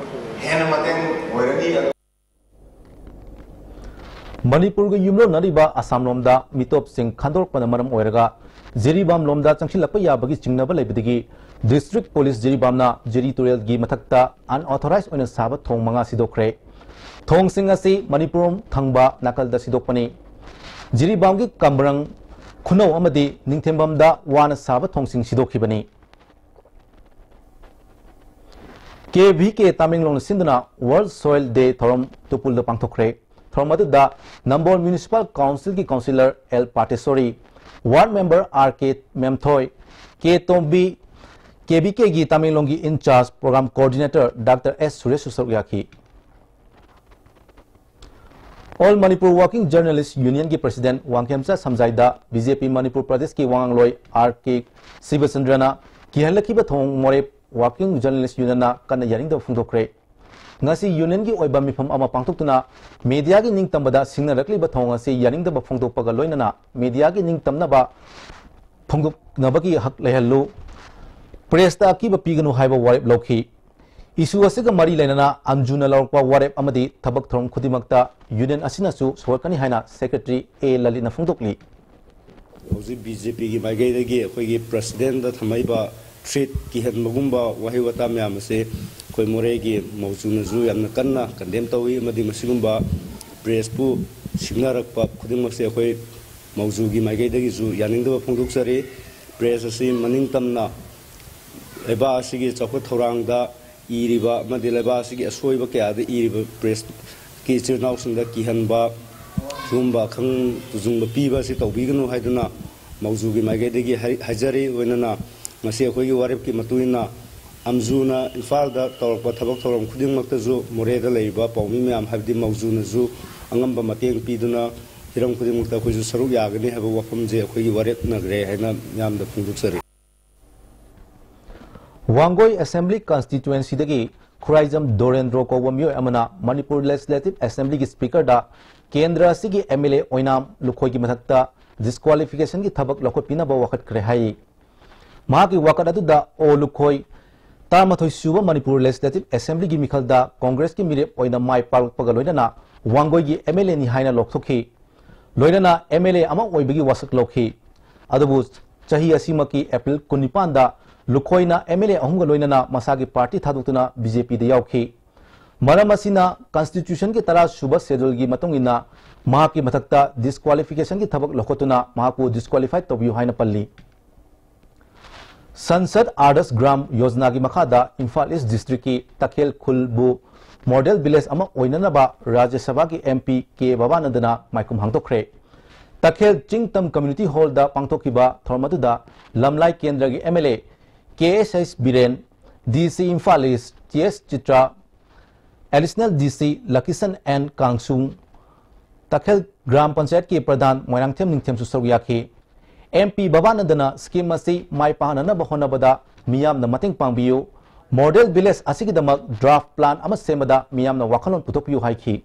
ꯍꯦꯟꯅ ꯃꯇꯦꯡ ꯑꯣꯏꯔꯅꯤ꯫ ꯃꯅꯤꯄꯨꯔꯒ ꯌꯨꯝꯂꯣꯟꯅꯔꯤꯕ ꯑꯁꯥꯝ ꯂꯣꯝꯗ ꯃꯤꯇꯣꯞꯁꯤꯡ ꯈꯟꯗꯣꯔꯛꯄꯅ ꯃꯔꯝ ꯑꯣꯏꯔꯒ ꯖꯤꯔꯤꯕꯥꯝ ꯂꯣꯝꯗ ꯆꯪꯁꯤꯜꯂꯛꯄ ꯌꯥꯕꯒꯤ ꯆꯤꯡꯅꯕ ꯂꯩꯕꯗꯒꯤ district police ꯖꯤꯔꯤꯕꯥꯝꯅ ꯖꯤꯔꯤ ꯇꯨꯔꯦꯜꯒꯤ ꯃꯊꯛꯇ unauthorized ꯑꯣꯏꯅ ꯁꯥꯕ ꯊꯣꯡ ꯃꯉꯥ ꯁꯤꯗꯣꯛꯈ꯭ꯔꯦ꯫ ꯊꯣꯡꯁꯤꯡ ꯑꯁꯤ ꯃꯅꯤꯄꯨꯔ ꯊꯪꯕ ꯅꯥꯀꯜꯗ ꯁꯤꯗꯣꯛꯄꯅꯤ꯫ ꯖꯤꯔꯤꯕꯥꯝꯒꯤ ꯀꯝꯕ꯭ꯔꯪ, ꯈꯨꯅꯧ ꯑꯃꯗꯤ ꯅꯤꯡꯊꯦꯝꯕꯝꯗ ꯋꯥꯅ ꯁꯥꯕ ꯊꯣꯡꯁꯤꯡ ꯁꯤꯗꯣꯛꯈꯤꯕꯅꯤ꯫ ꯀꯦ ꯚꯤ ꯀꯦ ꯇꯥꯃꯦꯡꯂꯣꯡꯅ ꯁꯤꯟꯗꯨꯅ World Soil Day ꯊꯧꯔꯝ ꯇꯨꯄꯨꯜꯗ ꯄꯥꯡꯊꯣꯛꯈ꯭ꯔꯦ꯫ ꯊꯧꯔꯝ ꯑꯗꯨꯗ ꯅꯝꯕꯣꯜ Municipal Councilꯒꯤ councillor L Pateshori, ward member R K Memthoi, K Tombi, K V ꯀꯦꯒꯤ ꯇꯥꯃꯦꯡꯂꯣꯡꯒꯤ in charge program coordinator doctor S ꯁꯨꯔꯦꯁꯁꯨ ꯁꯔꯨꯛ ꯌꯥꯈꯤ꯫ All Manipur Working Journalist Unionꯒꯤ president ꯋꯥꯡꯈꯦꯝꯆꯥ ꯁꯝꯖꯥꯏꯗ ꯕꯤ ꯖꯦ ꯄꯤ ꯃꯅꯤꯄꯨꯔ ꯄ꯭ꯔꯗꯦꯁꯀꯤ ꯋꯥꯉꯥꯡꯂꯣꯏ ꯑꯥꯔ ꯀꯦ ꯁꯤꯕꯆꯟꯗ꯭ꯔꯅ ꯀꯤꯍꯜꯂꯛꯈꯤꯕ ꯊꯧꯑꯣꯡ ꯃꯣꯔꯦ Working Journalist Unionꯅ ꯀꯟꯅ ꯌꯥꯅꯤꯡꯗꯕ ꯐꯣꯡꯗꯣꯛꯈ꯭ꯔꯦ꯫ ꯉꯁꯤ unionꯒꯤ ꯑꯣꯏꯕ ꯃꯤꯐꯝ ꯑꯃ ꯄꯥꯡꯊꯣꯛꯇꯨꯅ mediaꯒꯤ ꯅꯤꯡꯇꯝꯕꯗ ꯁꯤꯡꯅꯔꯛꯂꯤꯕ ꯊꯧꯑꯣꯡ ꯑꯁꯤ ꯌꯥꯅꯤꯡꯗꯕ ꯐꯣꯡꯗꯣꯛꯄꯒ ꯂꯣꯏꯅꯅ mediaꯒꯤ ꯅꯤꯡꯇꯝꯅꯕ ꯐꯣꯡꯗꯣꯛꯅꯕꯒꯤ ꯍꯛ ꯂꯩꯍꯜꯂꯨ, pressꯇ ꯑꯀꯤꯕ ꯄꯤꯒꯅꯨ ꯍꯥꯏꯕ ꯋꯥꯔꯦꯞ ꯂꯧꯈꯤ꯫ Issue ꯑꯁꯤꯒ ꯃꯔꯤ ꯂꯩꯅꯅ ꯑꯝꯖꯨꯅ ꯂꯧꯔꯛꯄ ꯋꯥꯔꯦꯞ ꯑꯃꯗꯤ ꯊꯕꯛ ꯊꯧꯔꯝ ꯈꯨꯗꯤꯡꯃꯛꯇ union ꯑꯁꯤꯅꯁꯨ ꯁꯧꯒꯠꯀꯅꯤ ꯍꯥꯏꯅ Secretary A ꯂꯂꯤꯠꯅ ꯐꯣꯡꯗꯣꯛꯂꯤ꯫ ꯍꯧꯖꯤꯛ BJPꯒꯤ ꯃꯥꯏꯀꯩꯗꯒꯤ ꯑꯩꯈꯣꯏꯒꯤ Presidentꯗ ꯊꯝꯃꯛꯏꯕ threat, ꯀꯤꯍꯟꯕꯒꯨꯝꯕ ꯋꯥꯍꯩ ꯋꯥꯇꯥ ꯃꯌꯥꯝ ꯑꯁꯤ ꯑꯩꯈꯣꯏ ꯃꯣꯔꯦꯒꯤ ꯃꯧꯖꯨꯅꯁꯨ ꯌꯥꯝꯅ ꯀꯟꯅ condemn ꯇꯧꯏ, ꯑꯃꯗꯤ ꯃꯁꯤꯒꯨꯝꯕ pressꯄꯨ ꯁꯤꯡꯅꯔꯛꯄ ꯈꯨꯗꯤꯡꯃꯛꯁꯦ ꯑꯩꯈꯣꯏ ꯃꯧꯖꯨꯒꯤ ꯃꯥꯏꯀꯩꯗꯒꯤꯁꯨ ꯌꯥꯅꯤꯡꯗꯕ ꯐꯣꯡꯗꯣꯛꯆꯔꯤ꯫ Press ꯑꯁꯤ ꯃꯅꯤꯡ ꯇꯝꯅ ꯂꯩꯕꯥꯛ ꯑꯁꯤꯒꯤ ꯆꯥꯎꯈꯠ ꯊꯧꯔꯥꯡꯗ ꯏꯔꯤꯕ ꯑꯃꯗꯤ ꯂꯩꯕꯥꯛ ꯑꯁꯤꯒꯤ ꯑꯁꯣꯏꯕ ꯀꯌꯥꯗ ꯏꯔꯤꯕ pressꯀꯤ ꯏꯆꯤꯜ ꯏꯅꯥꯎꯁꯤꯡꯗ ꯀꯤꯍꯟꯕ, ꯁꯤꯒꯨꯝꯕ ꯑꯈꯪ ꯇꯨꯖꯨꯡꯕ ꯄꯤꯕ ꯑꯁꯤ ꯇꯧꯕꯤꯒꯅꯨ ꯍꯥꯏꯗꯨꯅ ꯃꯧꯖꯨꯒꯤ ꯃꯥꯏꯀꯩꯗꯒꯤ ꯍꯥꯏ-, ꯍꯥꯏꯖꯔꯤ꯫ ꯂꯣꯏꯅꯅ ꯉꯁꯤ ꯑꯩꯈꯣꯏꯒꯤ ꯋꯥꯔꯦꯞꯀꯤ ꯃꯇꯨꯡ ꯏꯟꯅ ꯑꯝꯖꯨꯅ ꯏꯝꯐꯥꯜꯗ ꯇꯧꯔꯛꯄ ꯊꯕꯛ ꯊꯧꯔꯝ ꯈꯨꯗꯤꯡꯃꯛꯇꯁꯨ ꯃꯣꯔꯦꯗ ꯂꯩꯔꯤꯕ ꯄꯥꯎꯃꯤ ꯃꯌꯥꯝ, ꯍꯥꯏꯕꯗꯤ ꯃꯧꯖꯨꯅꯁꯨ ꯑꯉꯝꯕ ꯃꯇꯦꯡ ꯄꯤꯗꯨꯅ ꯍꯤꯔꯝ ꯈꯨꯗꯤꯡꯃꯛꯇ ꯑꯩꯈꯣꯏꯁꯨ ꯁꯔꯨꯛ ꯌꯥꯒꯅꯤ ꯍꯥꯏꯕ ꯋꯥꯐꯝꯁꯦ ꯑꯩꯈꯣꯏꯒꯤ ꯋꯥꯔꯦꯞꯅꯈ꯭ꯔꯦ ꯍꯥꯏꯅ ꯃꯤꯌꯥꯝꯗ ꯐꯣꯡꯗꯣꯛꯆꯔꯤ꯫ ꯋꯥꯡꯒꯣꯏ Assembly Constituencyꯗꯒꯤ ꯈꯨꯔꯥꯏꯖꯝ ꯗꯣꯔꯦꯟꯗ꯭ꯔꯣ ꯀꯧꯕ ꯃꯤꯑꯣꯏ ꯑꯃꯅ ꯃꯅꯤꯄꯨꯔ Legislative Assemblyꯒꯤ Speakerꯗ ꯀꯦꯟꯗ꯭ꯔ ꯑꯁꯤꯒꯤ MLA ꯑꯣꯏꯅꯥꯝ ꯂꯨꯈꯣꯏꯒꯤ ꯃꯊꯛꯇ disqualificationꯒꯤ ꯊꯕꯛ ꯂꯧꯈꯠꯄꯤꯅꯕ ꯋꯥꯀꯠꯈ꯭ꯔꯦ ꯍꯥꯏ꯫ ꯃꯍꯥꯛꯀꯤ ꯋꯥꯀꯠ ꯑꯗꯨꯗ ꯑꯣ ꯂꯨꯈꯣꯏ ꯇꯔꯥꯃꯥꯊꯣꯏ ꯁꯨꯕ ꯃꯅꯤꯄꯨꯔ Legislative Assemblyꯒꯤ ꯃꯤꯈꯜꯗ Congressꯀꯤ ꯃꯤꯔꯦꯞ ꯑꯣꯏꯅ ꯃꯥꯏ ꯄꯥꯛꯂꯛꯄꯒ ꯂꯣꯏꯅꯅ ꯋꯥꯡꯒꯣꯏꯒꯤ MLAꯅꯤ ꯍꯥꯏꯅ ꯂꯥꯎꯊꯣꯛꯈꯤ꯫ ꯂꯣꯏꯅꯅ MLA ꯑꯃ ꯑꯣꯏꯕꯒꯤ ꯋꯥꯁꯛ ꯂꯧꯈꯤ꯫ ꯑꯗꯨꯕꯨ ꯆꯍꯤ ꯑꯁꯤꯃꯛꯀꯤ April ꯀꯨꯟꯅꯤꯄꯥꯟꯗ ꯂꯨꯈꯣꯏꯅ MLA ꯑꯍꯨꯝꯒ ꯂꯣꯏꯅꯅ ꯃꯁꯥꯒꯤ party ꯊꯥꯗꯣꯛꯇꯨꯅ BJPꯗ ꯌꯥꯎꯈꯤ꯫ ꯃꯔꯝ ꯑꯁꯤꯅ Constitutionꯒꯤ ꯇꯔꯥ ꯁꯨꯕ scheduleꯒꯤ ꯃꯇꯨꯡ ꯏꯟꯅ ꯃꯍꯥꯛꯀꯤ ꯃꯊꯛꯇ disqualificationꯒꯤ ꯊꯕꯛ ꯂꯧꯈꯠꯇꯨꯅ ꯃꯍꯥꯛꯄꯨ disqualify ꯇꯧꯕꯤꯌꯨ ꯍꯥꯏꯅ ꯄꯜꯂꯤ꯫ Sansad Adarsh Gram Yojanaꯒꯤ ꯃꯈꯥꯗ ꯏꯝꯐꯥꯜ East Districtꯀꯤ ꯇꯈꯦꯜ ꯈꯨꯜꯕꯨ model village ꯑꯃ ꯑꯣꯏꯅꯅꯕ ꯔꯥꯖ꯭ꯌ ꯁꯚꯥꯒꯤ MP ꯀꯦ ꯕꯕꯥꯅꯟꯗꯅ ꯃꯥꯏꯈꯨꯝ ꯍꯥꯡꯗꯣꯛꯈ꯭ꯔꯦ꯫ ꯇꯈꯦꯜ ꯆꯤꯡꯇꯝ Community Hallꯗ ꯄꯥꯡꯊꯣꯛꯈꯤꯕ ꯊꯧꯔꯝ ꯑꯗꯨꯗ ꯂꯝꯂꯥꯏ ꯀꯦꯟꯗ꯭ꯔꯒꯤ MLA K S H Biren, DC Imphal East T S Chitra, Additional DC Lakishon N Kangsung, Takhel ꯒ꯭ꯔꯥꯝ ꯄꯟꯆꯥꯌꯠꯀꯤ ꯄ꯭ꯔꯙꯥꯟ ꯃꯣꯏꯔꯥꯡꯊꯦꯝ ꯅꯤꯡꯊꯦꯝꯁꯨ ꯁꯔꯨꯛ ꯌꯥꯈꯤ꯫ MP ꯕꯕꯥꯅꯟꯗꯅ scheme ꯑꯁꯤ ꯃꯥꯏ ꯄꯥꯛꯅꯅꯕ ꯍꯣꯠꯅꯕꯗ ꯃꯤꯌꯥꯝꯅ ꯃꯇꯦꯡ ꯄꯥꯡꯕꯤꯌꯨ, model village ꯑꯁꯤꯒꯤꯗꯃꯛ draft plan ꯑꯃ ꯁꯦꯝꯕꯗ ꯃꯤꯌꯥꯝꯅ ꯋꯥꯈꯜꯂꯣꯟ ꯄꯨꯊꯣꯛꯄꯤꯌꯨ ꯍꯥꯏꯈꯤ꯫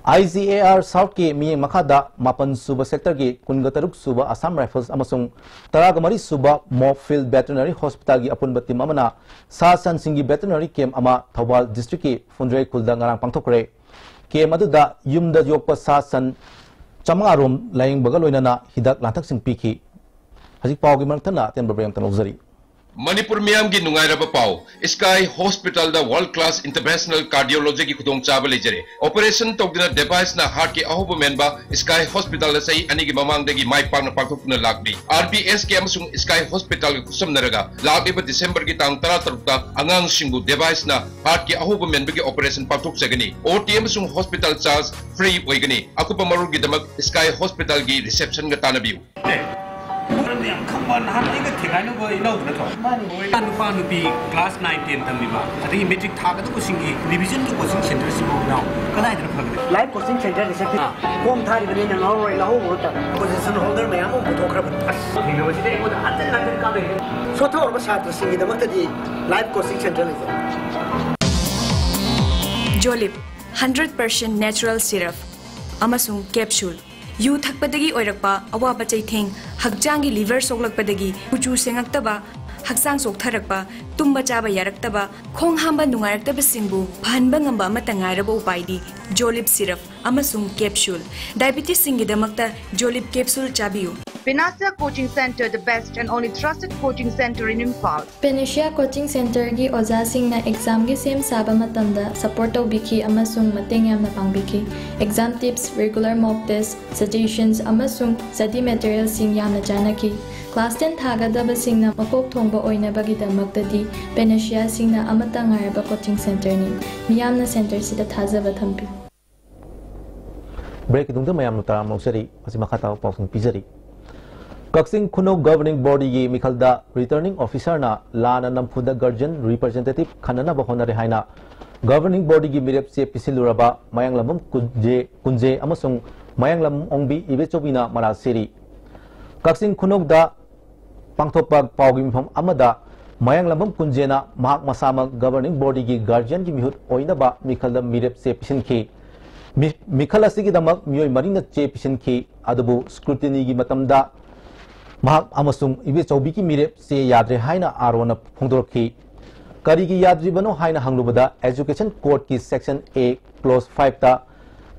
IGAR South ꯀꯤ ꯃꯤꯠꯌꯦꯡ ꯃꯈꯥꯗ ꯃꯥꯄꯟ ꯁꯨꯕ sector ꯒꯤ ꯀꯨꯟꯒ ꯇꯔꯨꯛ ꯁꯨꯕ Assam Rifles ꯑꯃꯁꯨꯡ ꯇꯔꯥꯒ ꯃꯔꯤ ꯁꯨꯕ Mob Field Veterinary Hospital ꯒꯤ ꯑꯄꯨꯟꯕ team ꯑꯃꯅ ꯁꯥ ꯁꯟꯁꯤꯡꯒꯤ veterinary camp ꯑꯃ ꯊꯧꯕꯥꯜ district ꯀꯤ ꯐꯨꯟꯗ꯭ꯔꯩ ꯈꯨꯜꯗ ꯉꯔꯥꯡ ꯄꯥꯡꯊꯣꯛꯈ꯭ꯔꯦ꯫ Camp ꯑꯗꯨꯗ ꯌꯨꯝꯗ ꯌꯣꯛꯄ ꯁꯥ ꯁꯟ ꯆꯥꯃꯉꯥ ꯔꯣꯝ ꯂꯥꯌꯦꯡꯕꯒ ꯂꯣꯏꯅꯅ ꯍꯤꯗꯥꯛ ꯂꯥꯡꯊꯛꯁꯤꯡ ꯄꯤꯈꯤ꯫ ꯍꯧꯖꯤꯛ ꯄꯥꯎꯒꯤ ꯃꯔꯛ ꯊꯠꯅ ꯑꯇꯦꯟꯕ break ꯑꯃꯇ ꯂꯧꯖꯔꯤ꯫ ꯃꯅꯤꯄꯨꯔ ꯃꯤꯌꯥꯝꯒꯤ ꯅꯨꯡꯉꯥꯏꯔꯕ ꯄꯥꯎ, Sky Hospital ꯗ world class interventional cardiology ꯒꯤ ꯈꯨꯗꯣꯡꯆꯥꯕ ꯂꯩꯖꯔꯦ꯫ Operation ꯇꯧꯗꯨꯅ device ꯅ heart ꯀꯤ ꯑꯍꯧꯕ ꯃꯦꯟꯕ Sky Hospital ꯗ ꯆꯍꯤ ꯑꯅꯤꯒꯤ ꯃꯃꯥꯡꯗꯒꯤ ꯃꯥꯏ ꯄꯥꯛꯅ ꯄꯥꯡꯊꯣꯛꯇꯨꯅ ꯂꯥꯛꯂꯤ꯫ RBSK ꯑꯃꯁꯨꯡ Sky Hospital ꯒ ꯈꯨꯠꯁꯝꯅꯔꯒ ꯂꯥꯛꯂꯤꯕ December ꯒꯤ ꯇꯥꯡ ꯇꯔꯥꯇꯔꯨꯛꯇ ꯑꯉꯥꯡꯁꯤꯡꯕꯨ device ꯅ heart ꯀꯤ ꯑꯍꯧꯕ ꯃꯦꯟꯕꯒꯤ operation ꯄꯥꯡꯊꯣꯛꯆꯒꯅꯤ꯫ OT ꯑꯃꯁꯨꯡ hospital charge free ꯑꯣꯏꯒꯅꯤ꯫ ꯑꯀꯨꯞꯄ ꯃꯔꯣꯜꯒꯤꯗꯃꯛ Sky Hospital ꯒꯤ reception ꯒ ꯇꯥꯟꯅꯕꯤꯌꯨ꯫ ꯑꯦ, ꯃꯔꯝꯗꯤ ꯌꯥꯝ ꯈꯪꯕ, ꯅꯍꯥꯟ ꯑꯩꯒ ꯊꯦꯡꯒꯥꯏꯅꯕ ꯏꯅꯥꯎꯗꯨ ꯅꯠꯇ꯭ꯔꯣ? ꯃꯥꯅꯤ꯫ ꯍꯣꯏ, ꯅꯨꯄꯥ ꯅꯨꯄꯤ class nine ten ꯇꯝꯂꯤꯕ, ꯑꯗꯒꯤ matric ꯊꯥꯒꯗꯧꯕꯁꯤꯡꯒꯤ revision ꯒꯤ coaching center ꯁꯤꯕꯨ ꯏꯅꯥꯎ ꯀꯗꯥꯏꯗꯅ ꯐꯒꯅꯤ? Life Coaching Center ꯗ ꯆꯠꯄꯤ꯫ ꯑꯥ꯫ Form ꯊꯥꯔꯤꯕꯅꯤꯅ ꯉꯥꯎꯔꯣꯏ, ꯂꯧꯍꯧꯕ ꯇꯥꯔꯦ꯫ Position holder ꯃꯌꯥꯝ ꯑꯃ ꯄꯨꯊꯣꯛꯈ꯭ꯔꯕꯅꯤ꯫ ꯑꯁ, ꯊꯦꯡꯅꯕꯁꯤꯗ ꯑꯩꯉꯣꯟꯗ ꯍꯟꯖꯤꯟ ꯍꯟꯖꯤꯟ ꯀꯥꯞꯂꯛꯏ꯫ ꯁꯣꯠꯊꯍꯧꯔꯕ ꯁꯥꯇ꯭ꯔꯁꯤꯡꯒꯤꯗꯃꯛꯇꯗꯤ Life Coaching Center ꯂꯩꯖꯩ꯫ Jolib, hundred percent natural syrup ꯑꯃꯁꯨꯡ capsule꯫ ꯌꯨ ꯊꯛꯄꯗꯒꯤ ꯑꯣꯏꯔꯛꯄ ꯑꯋꯥꯕ ꯆꯩꯊꯦꯡ, ꯍꯛꯆꯥꯡꯒꯤ liver ꯁꯣꯛꯂꯛꯄꯗꯒꯤ ꯀꯨꯆꯨ ꯁꯦꯡꯉꯛꯇꯕ, ꯍꯛꯆꯥꯡ ꯆꯣꯛꯊꯔꯛꯄ, ꯇꯨꯝꯕ ꯆꯥꯕ ꯌꯥꯔꯛꯇꯕ, ꯈꯣꯡ ꯍꯥꯝꯕ ꯅꯨꯡꯉꯥꯏꯔꯛꯇꯕꯁꯤꯡꯕꯨ ꯐꯍꯟꯕ ꯉꯝꯕ ꯑꯃꯠꯇ ꯉꯥꯏꯔꯕ ꯎꯄꯥꯏꯗꯤ Jolib syrup ꯑꯃꯁꯨꯡ capsule꯫ Diabetes ꯁꯤꯡꯒꯤꯗꯃꯛꯇ Jolib capsule ꯆꯥꯕꯤꯌꯨ꯫ Panacea Coaching Center, the best and only trusted coaching center in Imphal. Panacea Coaching Center ꯒꯤ ꯑꯣꯖꯥꯁꯤꯡꯅ exam ꯒꯤ ꯁꯦꯝ ꯁꯥꯕ ꯃꯇꯝꯗ support ꯇꯧꯕꯤꯈꯤ ꯑꯃꯁꯨꯡ ꯃꯇꯦꯡ ꯌꯥꯝꯅ ꯄꯥꯡꯕꯤꯈꯤ꯫ Exam tips, regular mock test, suggestions ꯑꯃꯁꯨꯡ study material ꯁꯤꯡ ꯌꯥꯝꯅ ꯆꯥꯅꯈꯤ꯫ Class ten ꯊꯥꯒꯗꯕꯁꯤꯡꯅ ꯃꯀꯣꯛ ꯊꯣꯡꯕ ꯑꯣꯏꯅꯕꯒꯤꯗꯃꯛꯇꯗꯤ Panacea ꯁꯤꯡꯅ ꯑꯃꯠꯇ ꯉꯥꯏꯔꯕ coaching center ꯅꯤ꯫ ꯃꯤꯌꯥꯝꯅ center ꯁꯤꯗ ꯊꯥꯖꯕ ꯊꯝꯕꯤꯌꯨ꯫ Break ꯀꯤ ꯇꯨꯡꯗ ꯃꯌꯥꯝꯅ ꯇꯔꯥꯝꯅ ꯑꯣꯛꯆꯔꯤ꯫ ꯃꯁꯤ ꯃꯈꯥ ꯇꯥꯕ ꯄꯥꯎꯁꯤꯡ ꯄꯤꯖꯔꯤ꯫ ꯀꯛꯆꯤꯡ ꯈꯨꯅꯧ Governing Body ꯒꯤ ꯃꯤꯈꯜꯗ Returning Officer ꯅ ꯂꯥꯟꯅ ꯅꯝꯐꯨꯗ Guardian Representative ꯈꯟꯅꯅꯕ ꯍꯣꯠꯅꯔꯦ ꯍꯥꯏꯅ Governing Body ꯒꯤ ꯃꯤꯔꯦꯞ ꯆꯦ ꯄꯤꯁꯤꯜꯂꯨꯔꯕ ꯃꯌꯥꯡꯂꯝꯕꯝ ꯀꯨꯟꯖꯦ, ꯀꯨꯟꯖꯦ ꯑꯃꯁꯨꯡ ꯃꯌꯥꯡꯂꯝ ꯑꯣꯡꯕꯤ ꯏꯕꯦꯆꯧꯕꯤꯅ ꯃꯔꯥꯜ ꯁꯤꯔꯤ꯫ ꯀꯛꯆꯤꯡ ꯈꯨꯅꯧꯗ ꯄꯥꯡꯊꯣꯛꯄ ꯄꯥꯎꯒꯤ ꯃꯤꯐꯝ ꯑꯃꯗ ꯃꯌꯥꯡꯂꯝꯕꯝ ꯀꯨꯟꯖꯦꯅ ꯃꯍꯥꯛ ꯃꯁꯥꯃꯛ Governing Body ꯒꯤ Guardian ꯒꯤ ꯃꯤꯍꯨꯠ ꯑꯣꯏꯅꯕ ꯃꯤꯈꯜꯗ ꯃꯤꯔꯦꯞ ꯆꯦ ꯄꯤꯁꯤꯟꯈꯤ꯫ ꯃꯤ-, ꯃꯤꯈꯜ ꯑꯁꯤꯒꯤꯗꯃꯛ ꯃꯤꯑꯣꯏ ꯃꯔꯤꯅ ꯆꯦ ꯄꯤꯁꯤꯟꯈꯤ, ꯑꯗꯨꯕꯨ scrutinyꯒꯤ ꯃꯇꯝꯗ ꯃꯍꯥꯛ ꯑꯃꯁꯨꯡ ꯏꯕꯦꯆꯧꯕꯤꯒꯤ ꯃꯤꯔꯦꯞ ꯆꯦ ꯌꯥꯗ꯭ꯔꯦ ꯍꯥꯏꯅ ROꯅ ꯐꯣꯡꯗꯣꯔꯛꯈꯤ꯫ ꯀꯔꯤꯒꯤ ꯌꯥꯗ꯭ꯔꯤꯕꯅꯣ ꯍꯥꯏꯅ ꯍꯪꯂꯨꯕꯗ, Education Codeꯀꯤ Section A, Clause fiveꯇ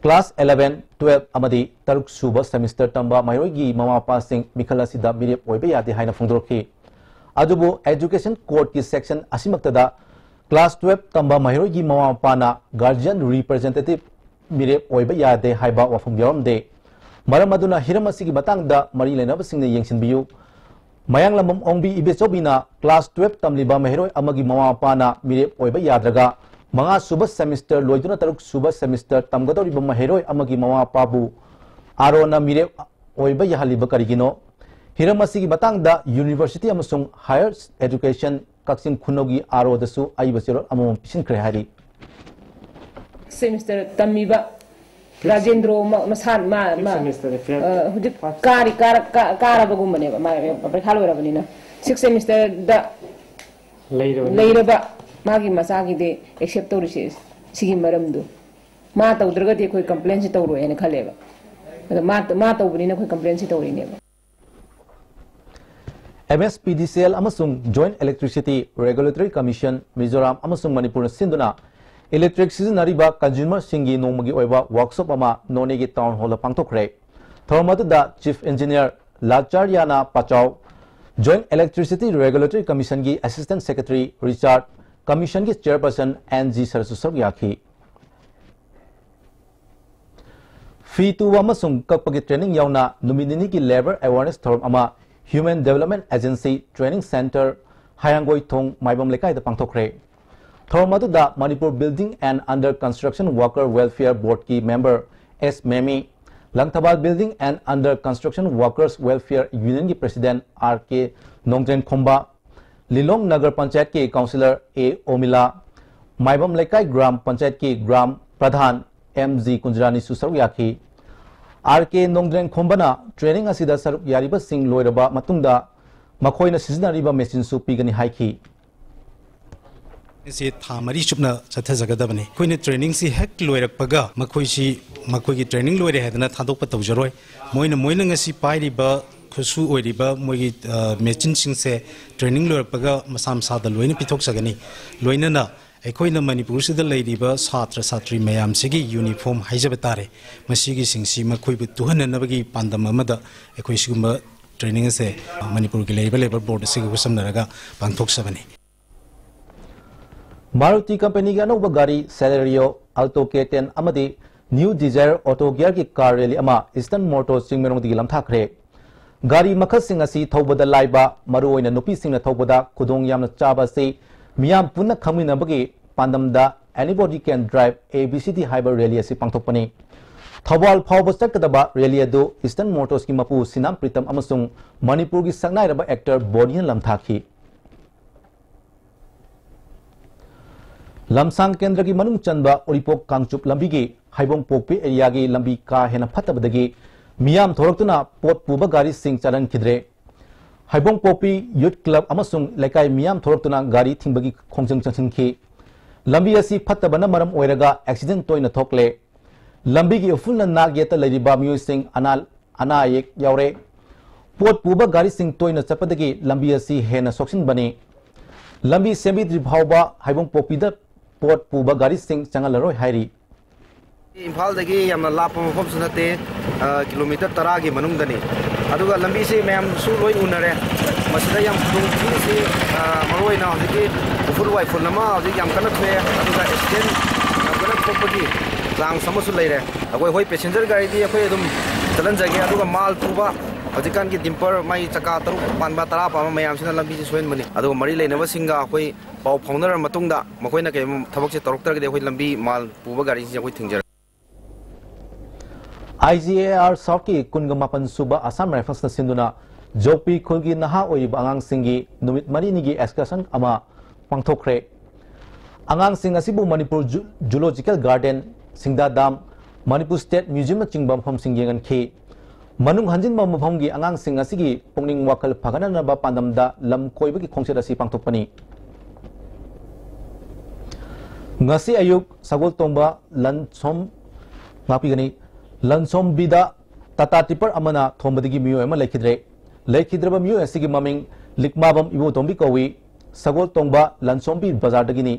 class eleven, twelve ꯑꯃꯗꯤ ꯇꯔꯨꯛ ꯁꯨꯕ semester ꯇꯝꯕ ꯃꯍꯩꯔꯣꯏꯒꯤ ꯃꯃꯥ ꯃꯄꯥꯁꯤꯡ ꯃꯤꯈꯜ ꯑꯁꯤꯗ ꯃꯤꯔꯦꯞ ꯑꯣꯏꯕ ꯌꯥꯗꯦ ꯍꯥꯏꯅ ꯐꯣꯡꯗꯣꯔꯛꯈꯤ꯫ ꯑꯗꯨꯕꯨ Education Codeꯀꯤ section ꯑꯁꯤꯃꯛꯇꯗ class twelve ꯇꯝꯕ ꯃꯍꯩꯔꯣꯏꯒꯤ ꯃꯃꯥ ꯃꯄꯥꯅ guardian representative ꯃꯤꯔꯦꯞ ꯑꯣꯏꯕ ꯌꯥꯗꯦ ꯍꯥꯏꯕ ꯋꯥꯐꯝ ꯌꯥꯎꯔꯝꯗꯦ꯫ ꯃꯔꯝ ꯑꯗꯨꯅ ꯍꯤꯔꯝ ꯑꯁꯤꯒꯤ ꯃꯇꯥꯡꯗ ꯃꯔꯤ ꯂꯩꯅꯕꯁꯤꯡꯅ ꯌꯦꯡꯁꯤꯟꯕꯤꯌꯨ꯫ ꯃꯌꯥꯡꯂꯝꯕꯝ ꯑꯣꯡꯕꯤ ꯏꯕꯦꯆꯧꯕꯤꯅ class twelve ꯇꯝꯂꯤꯕ ꯃꯍꯩꯔꯣꯏ ꯑꯃꯒꯤ ꯃꯃꯥ ꯃꯄꯥꯅ ꯃꯤꯔꯦꯞ ꯑꯣꯏꯕ ꯌꯥꯗ꯭ꯔꯒ, ꯃꯉꯥ ꯁꯨꯕ semester ꯂꯣꯏꯗꯨꯅ ꯇꯔꯨꯛ ꯁꯨꯕ semester ꯇꯝꯒꯗꯧꯔꯤꯕ ꯃꯍꯩꯔꯣꯏ ꯑꯃꯒꯤ ꯃꯃꯥ ꯃꯄꯥꯕꯨ ROꯅ ꯃꯤꯔꯦꯞ ꯑꯣꯏꯕ ꯌꯥꯍꯜꯂꯤꯕ ꯀꯔꯤꯒꯤꯅꯣ? ꯍꯤꯔꯝ ꯑꯁꯤꯒꯤ ꯃꯇꯥꯡꯗ University ꯑꯃꯁꯨꯡ Higher Education ꯀꯛꯆꯤꯡ ꯈꯨꯅꯧꯒꯤ ROꯗꯁꯨ ꯑꯏꯕ ꯆꯦꯔꯣꯜ ꯑꯃꯃꯝ ꯄꯤꯁꯤꯟꯈ꯭ꯔꯦ ꯍꯥꯏꯔꯤ꯫ Semester ꯇꯝꯃꯤꯕ ꯔꯥꯖꯦꯟꯗ꯭ꯔꯣ ꯃ-, ꯃꯁꯥ ꯃꯥ, ꯃꯥ, Semester fail. ꯑ, ꯍꯧꯖꯤꯛ ꯀꯥꯔꯤ ꯀꯥꯔ-, ꯀꯥ-, ꯀꯥꯔꯕꯒꯨꯝꯕꯅꯦꯕ, ꯃꯥ ꯄꯔꯤꯈꯥ ꯂꯣꯏꯔꯕꯅꯤꯅ꯫ Sixth semesterꯗ ꯂꯩꯔꯕꯅꯤ꯫ ꯂꯩꯔꯕ ꯃꯥꯒꯤ ꯃꯆꯥꯒꯤꯗꯤ accept ꯇꯧꯔꯤꯁꯦ ꯁꯤꯒꯤ ꯃꯔꯝꯗꯣ꯫ ꯃꯥ ꯇꯧꯗ꯭ꯔꯒꯗꯤ ꯑꯩꯈꯣꯏ complaintꯁꯦ ꯇꯧꯔꯣꯏ ꯍꯥꯏꯅ ꯈꯜꯂꯦꯕ꯫ ꯑꯗꯣ ꯃꯥ, ꯃꯥ ꯇꯧꯕꯅꯤꯅ ꯑꯩꯈꯣꯏ complaintꯁꯦ ꯇꯧꯔꯤꯅꯦꯕ꯫ MSPDCL ꯑꯃꯁꯨꯡ Joint Electricity Regulatory Commission, Mizoram ꯑꯃꯁꯨꯡ ꯃꯅꯤꯄꯨꯔꯅ ꯁꯤꯟꯗꯨꯅ electric ꯁꯤꯖꯤꯟꯅꯔꯤꯕ consumerꯁꯤꯡꯒꯤ ꯅꯣꯡꯃꯒꯤ ꯑꯣꯏꯕ workshop ꯑꯃ ꯅꯣꯅꯦꯒꯤ Town Hallꯗ ꯄꯥꯡꯊꯣꯛꯈ꯭ꯔꯦ꯫ ꯊꯧꯔꯝ ꯑꯗꯨꯗ Chief Engineer ꯂꯥꯆꯥꯔꯌꯥꯅ ꯄꯥꯆꯥꯎ, Joint Electricity Regulatory Commissionꯒꯤ Assistant Secretary ꯔꯤꯆꯥꯔꯗ, Commissionꯒꯤ Chairperson ꯑꯦꯟ ꯖꯤ ꯁꯔꯁꯨ ꯁꯔꯨꯛ ꯌꯥꯈꯤ꯫ ꯐꯤ ꯇꯨꯕ ꯑꯃꯁꯨꯡ ꯀꯛꯄꯒꯤ training ꯌꯥꯎꯅ ꯅꯨꯃꯤꯠ ꯅꯤꯅꯤꯒꯤ labour awareness ꯊꯧꯔꯝ ꯑꯃ Human Development Agency Training Centre, ꯍꯩꯔꯥꯡꯒꯣꯏꯊꯣꯡ, ꯃꯥꯏꯕꯝ ꯂꯩꯀꯥꯏꯗ ꯄꯥꯡꯊꯣꯛꯈ꯭ꯔꯦ꯫ ꯊꯧꯔꯝ ꯑꯗꯨꯗ Manipur Building and Under Construction Worker Welfare Boardꯀꯤ member S Memi, Langthabal Building and Under Construction Workers Welfare Unionꯒꯤ President R K Nongdren Khomba, Lilong Nagar ꯄꯟꯆꯥꯌꯠꯀꯤ councillor ꯑꯦ ꯑꯣꯃꯤꯂꯥ, ꯃꯥꯏꯕꯝ ꯂꯩꯀꯥꯏ ꯒ꯭ꯔꯥꯝ ꯄꯟꯆꯥꯌꯠꯀꯤ ꯒ꯭ꯔꯥꯝ ꯄ꯭ꯔꯙꯥꯟ ꯑꯦꯝ ꯖꯤ ꯀꯨꯟꯖꯔꯥꯅꯤꯁꯨ ꯁꯔꯨꯛ ꯌꯥꯈꯤ꯫ ꯑꯥꯔ ꯀꯦ ꯅꯣꯡꯗ꯭ꯔꯦꯟ ꯈꯣꯝꯕꯅ training ꯑꯁꯤꯗ ꯁꯔꯨꯛ ꯌꯥꯔꯤꯕꯁꯤꯡ ꯂꯣꯏꯔꯕ ꯃꯇꯨꯡꯗ ꯃꯈꯣꯏꯅ ꯁꯤꯖꯤꯟꯅꯔꯤꯕ machineꯁꯨ ꯄꯤꯒꯅꯤ ꯍꯥꯏꯈꯤ꯫ ꯑꯁꯤ ꯊꯥ ꯃꯔꯤ ꯆꯨꯞꯅ ꯆꯠꯊꯖꯒꯗꯕꯅꯤ꯫ ꯑꯩꯈꯣꯏꯅ trainingꯁꯤ ꯍꯦꯛ ꯂꯣꯏꯔꯛꯄꯒ ꯃꯈꯣꯏꯁꯤ ꯃꯈꯣꯏꯒꯤ training ꯂꯣꯏꯔꯦ ꯍꯥꯏꯗꯅ ꯊꯥꯗꯣꯛꯄ ꯇꯧꯖꯔꯣꯏ꯫ ꯃꯣꯏꯅ, ꯃꯣꯏꯅ ꯉꯁꯤ ꯄꯥꯏꯔꯤꯕ ꯈꯨꯠꯁꯨ ꯑꯣꯏꯔꯤꯕ ꯃꯣꯏꯒꯤ, ꯑ, machineꯁꯤꯡꯁꯦ training ꯂꯣꯏꯔꯛꯄꯒ ꯃꯁꯥ ꯃꯁꯥꯗ ꯂꯣꯏꯅ ꯄꯤꯊꯣꯛꯆꯒꯅꯤ꯫ ꯂꯣꯏꯅꯅ ꯑꯩꯈꯣꯏꯅ ꯃꯅꯤꯄꯨꯔꯁꯤꯗ ꯂꯩꯔꯤꯕ ꯁꯥꯇ꯭ꯔ ꯁꯥꯇ꯭ꯔꯤ ꯃꯌꯥꯝꯁꯤꯒꯤ uniform ꯍꯥꯏꯖꯕ ꯇꯥꯔꯦ, ꯃꯁꯤꯒꯤꯁꯤꯡꯁꯤ ꯃꯈꯣꯏꯕꯨ ꯇꯨꯍꯟꯅꯅꯕꯒꯤ ꯄꯥꯟꯗꯝ ꯑꯃꯗ ꯑꯩꯈꯣꯏ ꯁꯤꯒꯨꯝꯕ training ꯑꯁꯦ ꯃꯅꯤꯄꯨꯔꯒꯤ ꯂꯩꯔꯤꯕ Labour Board ꯑꯁꯤꯒ ꯈꯨꯠꯁꯝꯅꯔꯒ ꯄꯥꯡꯊꯣꯛꯆꯕꯅꯤ꯫ ꯃꯥꯔꯨꯇꯤ ꯀꯝꯄꯦꯅꯤꯒꯤ ꯑꯅꯧꯕ ꯒꯥꯔꯤ Celerio, Alto K ten ꯑꯃꯗꯤ New Dzire Auto Gearꯒꯤ car rally ꯑꯃ Eastern Motors ꯆꯤꯡꯃꯩꯔꯣꯡꯗꯒꯤ ꯂꯝꯊꯥꯈ꯭ꯔꯦ꯫ ꯒꯥꯔꯤ ꯃꯈꯜꯁꯤꯡ ꯑꯁꯤ ꯊꯧꯕꯗ ꯂꯥꯏꯕ, ꯃꯔꯨꯑꯣꯏꯅ ꯅꯨꯄꯤꯁꯤꯡꯅ ꯊꯧꯕꯗ ꯈꯨꯗꯣꯡ ꯌꯥꯝꯅ ꯆꯥꯕ ꯑꯁꯤ ꯃꯤꯌꯥꯝ ꯄꯨꯟꯅ ꯈꯪꯃꯤꯟꯅꯕꯒꯤ ꯄꯥꯟꯗꯝꯗ Anybody Can Drive A B C D ꯍꯥꯏꯕ rally ꯑꯁꯤ ꯄꯥꯡꯊꯣꯛꯄꯅꯤ꯫ ꯊꯧꯕꯥꯜ ꯐꯥꯎꯕ ꯆꯠꯀꯗꯕ rally ꯑꯗꯨ Eastern Motorsꯀꯤ ꯃꯄꯨ ꯁꯤꯅꯥꯝ ꯄ꯭ꯔꯤꯇꯝ ꯑꯃꯁꯨꯡ ꯃꯅꯤꯄꯨꯔꯒꯤ ꯁꯛꯅꯥꯏꯔꯕ actor ꯕꯣꯅꯤꯅ ꯂꯝꯊꯥꯈꯤ꯫ ꯂꯝꯁꯥꯡ ꯀꯦꯟꯗ꯭ꯔꯒꯤ ꯃꯅꯨꯡ ꯆꯟꯕ ꯎꯔꯤꯄꯣꯛ ꯀꯥꯡꯆꯨꯞ ꯂꯝꯕꯤꯒꯤ ꯍꯩꯕꯣꯡꯄꯣꯛꯄꯤ areaꯒꯤ ꯂꯝꯕꯤ ꯀꯥ ꯍꯦꯟꯅ ꯐꯠꯇꯕꯗꯒꯤ ꯃꯤꯌꯥꯝ ꯊꯣꯔꯛꯇꯨꯅ ꯄꯣꯠ ꯄꯨꯕ ꯒꯥꯔꯤꯁꯤꯡ ꯆꯠꯍꯟꯈꯤꯗ꯭ꯔꯦ꯫ ꯍꯩꯕꯣꯡꯄꯣꯛꯄꯤ Youth Club ꯑꯃꯁꯨꯡ ꯂꯩꯀꯥꯏ ꯃꯤꯌꯥꯝ ꯊꯣꯔꯛꯇꯨꯅ ꯒꯥꯔꯤ ꯊꯤꯡꯕꯒꯤ ꯈꯣꯡꯖꯪ ꯆꯪꯁꯤꯟꯈꯤ꯫ ꯂꯝꯕꯤ ꯑꯁꯤ ꯐꯠꯇꯕꯅ ꯃꯔꯝ ꯑꯣꯏꯔꯒ accident ꯇꯣꯏꯅ ꯊꯣꯛꯂꯦ꯫ ꯂꯝꯕꯤꯒꯤ ꯎꯐꯨꯜꯅ ꯅꯥꯛ ꯌꯦꯠꯇ ꯂꯩꯔꯤꯕ ꯃꯤꯑꯣꯏꯁꯤꯡ ꯑꯅꯥ, ꯑꯅꯥ ꯑꯌꯦꯛ ꯌꯥꯎꯔꯦ꯫ ꯄꯣꯠ ꯄꯨꯕ ꯒꯥꯔꯤꯁꯤꯡ ꯇꯣꯏꯅ ꯆꯠꯄꯗꯒꯤ ꯂꯝꯕꯤ ꯑꯁꯤ ꯍꯦꯟꯅ ꯁꯣꯛꯆꯤꯟꯕꯅꯤ꯫ ꯂꯝꯕꯤ ꯁꯦꯝꯕꯤꯗ꯭ꯔꯤ ꯐꯥꯎꯕ ꯍꯩꯕꯣꯡꯄꯣꯛꯄꯤꯗ ꯄꯣꯠ ꯄꯨꯕ ꯒꯥꯔꯤꯁꯤꯡ ꯆꯪꯍꯜꯂꯔꯣꯏ ꯍꯥꯏꯔꯤ꯫ ꯏꯝꯐꯥꯜꯗꯒꯤ ꯌꯥꯝꯅ ꯂꯥꯞꯄ ꯃꯐꯝꯁꯨ ꯅꯠꯇꯦ, ꯑ, ꯀꯤꯂꯣꯃꯤꯇꯔ ꯇꯔꯥꯒꯤ ꯃꯅꯨꯡꯗꯅꯤ꯫ ꯑꯗꯨꯒ ꯂꯝꯕꯤꯁꯤ ꯃꯌꯥꯝꯁꯨ ꯂꯣꯏ ꯎꯅꯔꯦ꯫ ꯃꯁꯤꯗ ꯌꯥꯝ ꯈꯨꯗꯣꯡ ꯊꯤꯔꯤꯁꯤ, ꯑ, ꯃꯔꯨꯑꯣꯏꯅ ꯍꯧꯖꯤꯛꯀꯤ ꯎꯐꯨꯜ ꯋꯥꯏꯐꯨꯜ ꯑꯃ ꯍꯧꯖꯤꯛ ꯌꯥꯝ ꯀꯟꯅ ꯊꯣꯛꯑꯦ, ꯑꯗꯨꯒ accident ꯌꯥꯝ ꯀꯟꯅ ꯊꯣꯛꯄꯒꯤ chance ꯑꯃꯁꯨ ꯂꯩꯔꯦ꯫ ꯑꯩꯈꯣꯏ, ꯍꯣꯏ, passenger ꯒꯥꯔꯤꯗꯤ ꯑꯩꯈꯣꯏ ꯑꯗꯨꯝ ꯆꯠꯍꯟꯖꯒꯦ, ꯑꯗꯨꯒ ꯃꯥꯜ ꯄꯨꯕ ꯍꯧꯖꯤꯛꯀꯥꯟꯒꯤ dumper ꯃꯥꯒꯤ ꯆꯀꯥ ꯇꯔꯨꯛ ꯄꯥꯟꯕ, ꯇꯔꯥ ꯄꯥꯟꯕ ꯃꯌꯥꯝꯁꯤꯅ ꯂꯝꯕꯤꯁꯤ ꯁꯣꯏꯍꯟꯕꯅꯤ꯫ ꯑꯗꯨꯒ ꯃꯔꯤ ꯂꯩꯅꯕꯁꯤꯡꯒ ꯑꯩꯈꯣꯏ ꯄꯥꯎ ꯐꯥꯎꯅꯔ ꯃꯇꯨꯡꯗ ꯃꯈꯣꯏꯅ ꯀꯩꯒꯨꯝꯕ ꯊꯕꯛꯁꯦ ꯇꯧꯔꯛꯇ꯭ꯔꯒꯗꯤ ꯑꯩꯈꯣꯏ ꯂꯝꯕꯤ ꯃꯥꯜ ꯄꯨꯕ ꯒꯥꯔꯤꯁꯤꯡꯁꯦ ꯑꯩꯈꯣꯏ ꯊꯤꯡꯖꯔꯒꯦ꯫ I G A R Southꯀꯤ ꯀꯨꯟꯒ ꯃꯥꯄꯟ ꯁꯨꯕ Assam Riflesꯅ ꯁꯤꯟꯗꯨꯅ ꯖꯣꯛꯄꯤ ꯈꯨꯜꯒꯤ ꯅꯍꯥ ꯑꯣꯏꯔꯤꯕ ꯑꯉꯥꯡꯁꯤꯡꯒꯤ ꯅꯨꯃꯤꯠ ꯃꯔꯤꯅꯤꯒꯤ excursion ꯑꯃ ꯄꯥꯡꯊꯣꯛꯈ꯭ꯔꯦ꯫ ꯑꯉꯥꯡꯁꯤꯡ ꯑꯁꯤꯕꯨ ꯃꯅꯤꯄꯨꯔ ꯖꯨ-, Zoological Garden, ꯁꯤꯡꯗꯥ Dam, ꯃꯅꯤꯄꯨꯔ State Museumꯅꯆꯤꯡꯕ ꯃꯐꯝꯁꯤꯡ ꯌꯦꯡꯍꯟꯈꯤ꯫ ꯃꯅꯨꯡ ꯍꯟꯖꯤꯟꯕ ꯃꯐꯝꯒꯤ ꯑꯉꯥꯡꯁꯤꯡ ꯑꯁꯤꯒꯤ ꯄꯨꯛꯅꯤꯡ ꯋꯥꯈꯜ ꯐꯒꯠꯅꯅꯕ ꯄꯥꯟꯗꯝꯗ ꯂꯝ ꯀꯣꯏꯕꯒꯤ ꯈꯣꯡꯆꯠ ꯑꯁꯤ ꯄꯥꯡꯊꯣꯛꯄꯅꯤ꯫ ꯉꯁꯤ ꯑꯌꯨꯛ ꯁꯒꯣꯜ ꯇꯣꯡꯕ ꯂꯟꯁꯣꯝ ꯉꯥꯛꯄꯤꯒꯅꯤ꯫ ꯂꯟꯁꯣꯝꯕꯤꯗ ꯇꯥꯇꯥ ꯇꯤꯄꯔ ꯑꯃꯅ ꯊꯣꯝꯕꯗꯒꯤ ꯃꯤꯑꯣꯏ ꯑꯃ ꯂꯩꯈꯤꯗ꯭ꯔꯦ꯫ ꯂꯩꯈꯤꯗ꯭ꯔꯕ ꯃꯤꯑꯣꯏ ꯑꯁꯤꯒꯤ ꯃꯃꯤꯡ ꯂꯤꯛꯃꯥꯕꯝ ꯏꯕꯣꯇꯣꯝꯕꯤ ꯀꯧꯏ꯫ ꯁꯒꯣꯜ ꯇꯣꯡꯕ ꯂꯟꯁꯣꯝꯕꯤ ꯕꯖꯥꯔꯗꯒꯤꯅꯤ꯫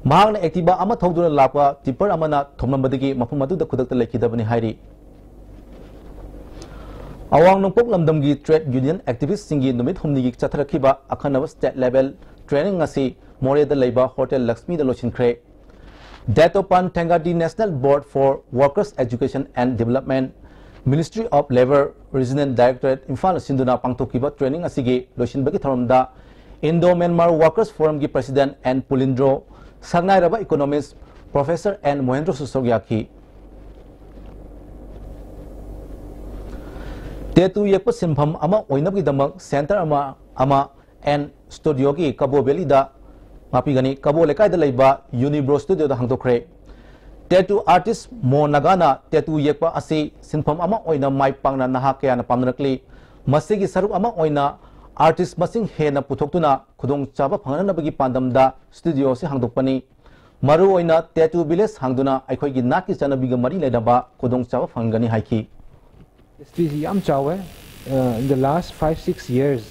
ꯃꯍꯥꯛꯅ ꯑꯦꯛꯇꯤꯚꯥ ꯑꯃ ꯊꯧꯗꯨꯅ ꯂꯥꯛꯄ ꯇꯤꯄꯔ ꯑꯃꯅ ꯊꯣꯝꯂꯝꯕꯗꯒꯤ ꯃꯐꯝ ꯑꯗꯨꯗ ꯈꯨꯗꯛꯇ ꯂꯩꯈꯤꯗꯕꯅꯤ ꯍꯥꯏꯔꯤ꯫ ꯑꯋꯥꯡ ꯅꯣꯡꯄꯣꯛ ꯂꯝꯗꯝꯒꯤ ꯇ꯭ꯔꯦꯗ ꯌꯨꯅꯤꯌꯟ ꯑꯦꯛꯇꯤꯚꯤꯁꯁꯤꯡꯒꯤ ꯅꯨꯃꯤꯠ ꯍꯨꯝꯅꯤꯒꯤ ꯆꯠꯊꯔꯛꯈꯤꯕ ꯑꯈꯟꯅꯕ ꯁ꯭ꯇꯦꯠ ꯂꯦꯚꯦꯜ ꯇ꯭ꯔꯦꯅꯤꯡ ꯑꯁꯤ ꯃꯣꯔꯦꯗ ꯂꯩꯕ ꯍꯣꯇꯦꯜ ꯂꯛꯁꯃꯤꯗ ꯂꯣꯏꯁꯤꯟꯈ꯭ꯔꯦ꯫ ꯗꯦꯇꯣꯄꯥꯟ ꯊꯦꯡꯒꯥꯗꯤ National Board for Workers Education and Development, Ministry of Labour, Regional Directorate, ꯏꯝꯐꯥꯜꯅ ꯁꯤꯟꯗꯨꯅ ꯄꯥꯡꯊꯣꯛꯈꯤꯕ ꯇ꯭ꯔꯦꯅꯤꯡ ꯑꯁꯤꯒꯤ ꯂꯣꯏꯁꯤꯟꯕꯒꯤ ꯊꯧꯔꯝꯗ Indo Myanmar Workers Forumꯒꯤ President N ꯄꯨꯂꯤꯟꯗ꯭ꯔꯣ, ꯁꯛꯅꯥꯏꯔꯕ economist Professor N ꯃꯣꯍꯦꯟꯗ꯭ꯔꯣꯁꯨ ꯁꯔꯨꯛ ꯌꯥꯈꯤ꯫ ꯇꯦꯇꯨ ꯌꯦꯛꯄ ꯁꯤꯟꯐꯝ ꯑꯃ ꯑꯣꯏꯅꯕꯒꯤꯗꯃꯛ center ꯑꯃ, ꯑꯃ ꯑꯦꯟ ꯁ꯭ꯇꯨꯗꯤꯑꯣꯒꯤ ꯀꯕꯣ ꯚꯦꯂꯤꯗ ꯉꯥꯛꯄꯤꯒꯅꯤ꯫ ꯀꯕꯣ ꯂꯩꯀꯥꯏꯗ ꯂꯩꯕ ꯌꯨꯅꯤꯕ꯭ꯔꯣ ꯁ꯭ꯇꯨꯗꯤꯑꯣꯗ ꯍꯥꯡꯗꯣꯛꯈ꯭ꯔꯦ꯫ ꯇꯦꯇꯨ ꯑꯥꯔꯇꯤꯁ ꯃꯣ ꯅꯥꯒꯥꯅ ꯇꯦꯇꯨ ꯌꯦꯛꯄ ꯑꯁꯤ ꯁꯤꯟꯐꯝ ꯑꯃ ꯑꯣꯏꯅ ꯃꯥꯏ ꯄꯥꯛꯅ ꯅꯍꯥ ꯀꯌꯥꯅ ꯄꯥꯝꯅꯔꯛꯂꯤ꯫ ꯃꯁꯤꯒꯤ ꯁꯔꯨꯛ ꯑꯃ ꯑꯣꯏꯅ ꯑꯥꯔꯇꯤꯁ ꯃꯁꯤꯡ ꯍꯦꯟꯅ ꯄꯨꯊꯣꯛꯇꯨꯅ ꯈꯨꯗꯣꯡꯆꯥꯕ ꯐꯪꯍꯟꯅꯕꯒꯤ ꯄꯥꯟꯗꯝꯗ ꯁ꯭ꯇꯨꯗꯤꯑꯣ ꯑꯁꯤ ꯍꯥꯡꯗꯣꯛꯄꯅꯤ꯫ ꯃꯔꯨꯑꯣꯏꯅ ꯇꯦꯇꯨ ꯚꯤꯂꯦꯖ ꯍꯥꯡꯗꯨꯅ ꯑꯩꯈꯣꯏꯒꯤ ꯅꯥꯠꯀꯤ ꯆꯠꯅꯕꯤꯒ ꯃꯔꯤ ꯂꯩꯅꯕ ꯈꯨꯗꯣꯡꯆꯥꯕ ꯐꯪꯒꯅꯤ ꯍꯥꯏꯈꯤ꯫ ꯏꯟꯗꯁꯇ꯭ꯔꯤꯁꯤ ꯌꯥꯝ ꯆꯥꯎꯋꯦ꯫ In the last five six years,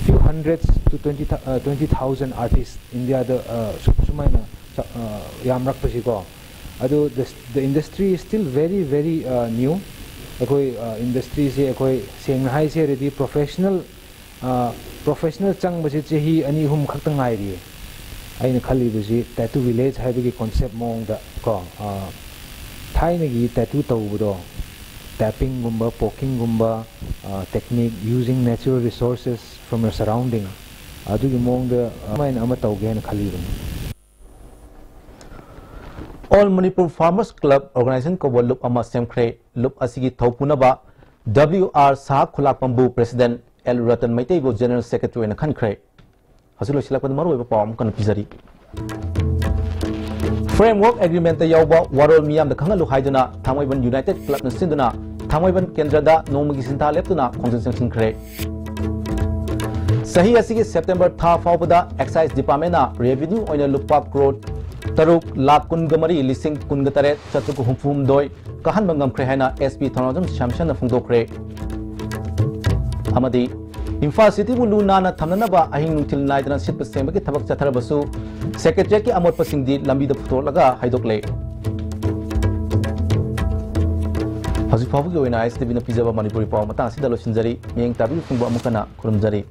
few hundreds to twenty, twenty thousand artists ꯏꯟꯗꯤꯌꯥꯗ ꯁꯨꯃꯥꯏꯅ ꯌꯥꯝꯔꯛꯄꯁꯤꯀꯣ꯫ ꯑꯗꯨ the industry is still very very new꯫ ꯑꯩꯈꯣꯏ ꯏꯟꯗꯁꯇ꯭ꯔꯤꯁꯦ ꯑꯩꯈꯣꯏ ꯁꯦꯡꯅ ꯍꯥꯏꯁꯦ ꯍꯥꯏꯔꯗꯤ professional professional ꯆꯪꯕꯁꯦ ꯆꯍꯤ ꯑꯅꯤ ꯑꯍꯨꯝ ꯈꯛꯇ ꯉꯥꯏꯔꯤꯌꯦ꯫ ꯑꯩꯅ ꯈꯜꯂꯤꯕꯁꯤ ꯇꯦꯇꯨ ꯚꯤꯂꯦꯖ ꯍꯥꯏꯕꯒꯤ concept ꯃꯑꯣꯡꯗ ꯀꯣ, ꯊꯥꯏꯅꯒꯤ ꯇꯦꯇꯨ ꯇꯧꯕꯗꯣ, tappingꯒꯨꯝꯕ, pockingꯒꯨꯝꯕ, technique using natural resources from your surrounding, ꯑꯗꯨꯒꯤ ꯃꯑꯣꯡꯗ ꯑꯗꯨꯃꯥꯏꯅ ꯑꯃ ꯇꯧꯒꯦ ꯍꯥꯏꯅ ꯈꯜꯂꯤꯕꯅꯤ꯫ All Manipur Farmers Club Organization ꯀꯧꯕ ꯂꯨꯞ ꯑꯃ ꯁꯦꯝꯈ꯭ꯔꯦ꯫ ꯂꯨꯞ ꯑꯁꯤꯒꯤ ꯊꯧꯄꯨꯅꯕ W R ꯁꯍꯥ ꯈꯨꯂꯥꯛꯄꯝꯕꯨ President L Ratan ꯃꯩꯇꯩꯕꯨ General Secretary ꯑꯣꯏꯅ ꯈꯟꯈ꯭ꯔꯦ꯫ ꯍꯧꯖꯤꯛ ꯂꯣꯏꯁꯤꯜꯂꯛꯄꯗ ꯃꯔꯨꯑꯣꯏꯕ ꯄꯥꯎ ꯑꯃꯨꯛ ꯍꯟꯅ ꯄꯤꯖꯔꯤ꯫ Framework Agreementꯇ ꯌꯥꯎꯕ ꯋꯥꯔꯣꯜ ꯃꯤꯌꯥꯝꯗ ꯈꯪꯍꯜꯂꯨ ꯍꯥꯏꯗꯨꯅ ꯊꯥꯡꯃꯩꯕꯟ United Clubꯅ ꯁꯤꯟꯗꯨꯅ ꯊꯥꯡꯃꯩꯕꯟ ꯀꯦꯟꯗ꯭ꯔꯗ ꯅꯣꯡꯃꯒꯤ ꯁꯤꯟꯊꯥ ꯂꯦꯞꯇꯨꯅ ꯈꯣꯡꯖꯪ ꯆꯪꯁꯤꯟꯈ꯭ꯔꯦ꯫ ꯆꯍꯤ ꯑꯁꯤꯒꯤ ꯁꯦꯞꯇꯦꯝꯕꯔ ꯊꯥ ꯐꯥꯎꯕꯗ ꯑꯦꯛꯁꯥꯏꯖ ꯗꯤꯄꯥꯔꯠꯃꯦꯟꯅ ꯔꯦꯚꯤꯅ꯭ꯌꯨ ꯑꯣꯏꯅ ꯂꯨꯄꯥ ꯀ꯭ꯔꯣꯔ ꯇꯔꯨꯛ ꯂꯥꯈ ꯀꯨꯟꯒ ꯃꯔꯤ ꯂꯤꯁꯤꯡ ꯀꯨꯟꯒ ꯇꯔꯦꯠ ꯆꯥꯇ꯭ꯔꯨꯛ ꯍꯨꯝꯐꯨ ꯍꯨꯝꯗꯣꯏ ꯀꯥꯍꯟꯕ ꯉꯝꯈ꯭ꯔꯦ ꯍꯥꯏꯅ ꯑꯦꯁ ꯄꯤ ꯊꯧꯅꯥꯖꯝ ꯁ꯭ꯌꯥꯝꯁꯟꯅ ꯐꯣꯡꯗꯣꯛꯈ꯭ꯔꯦ꯫ ꯑꯃꯗꯤ ꯏꯝꯐꯥꯜ ꯁꯤꯇꯤꯕꯨ ꯂꯨ ꯅꯥꯟꯅ ꯊꯝꯅꯅꯕ ꯑꯍꯤꯡ ꯅꯨꯡꯊꯤꯜ ꯅꯥꯏꯗꯅ ꯁꯤꯠꯄ ꯁꯦꯡꯕꯒꯤ ꯊꯕꯛ ꯆꯠꯊꯔꯕꯁꯨ, ꯁꯦꯀ꯭ꯔꯦꯇꯔꯤꯌꯦꯠꯀꯤ ꯑꯃꯣꯠꯄꯁꯤꯡꯗꯤ ꯂꯝꯕꯤꯗ ꯄꯨꯊꯣꯛꯂꯒ ꯍꯩꯗꯣꯛꯂꯦ꯫ ꯍꯧꯖꯤꯛ ꯐꯥꯎꯕꯒꯤ ꯑꯣꯏꯅ ꯑꯥꯏ ꯑꯦꯁ ꯇꯤ ꯚꯤꯅ ꯄꯤꯖꯕ ꯃꯅꯤꯄꯨꯔꯤ ꯄꯥꯎ ꯃꯇꯥꯡ ꯑꯁꯤꯗ ꯂꯣꯏꯁꯤꯟꯖꯔꯤ꯫ ꯃꯤꯠꯌꯦꯡ ꯇꯥꯕꯤꯕ ꯄꯨꯝꯕ ꯑꯃꯨꯛ ꯍꯟꯅ ꯈꯨꯔꯨꯝꯖꯔꯤ꯫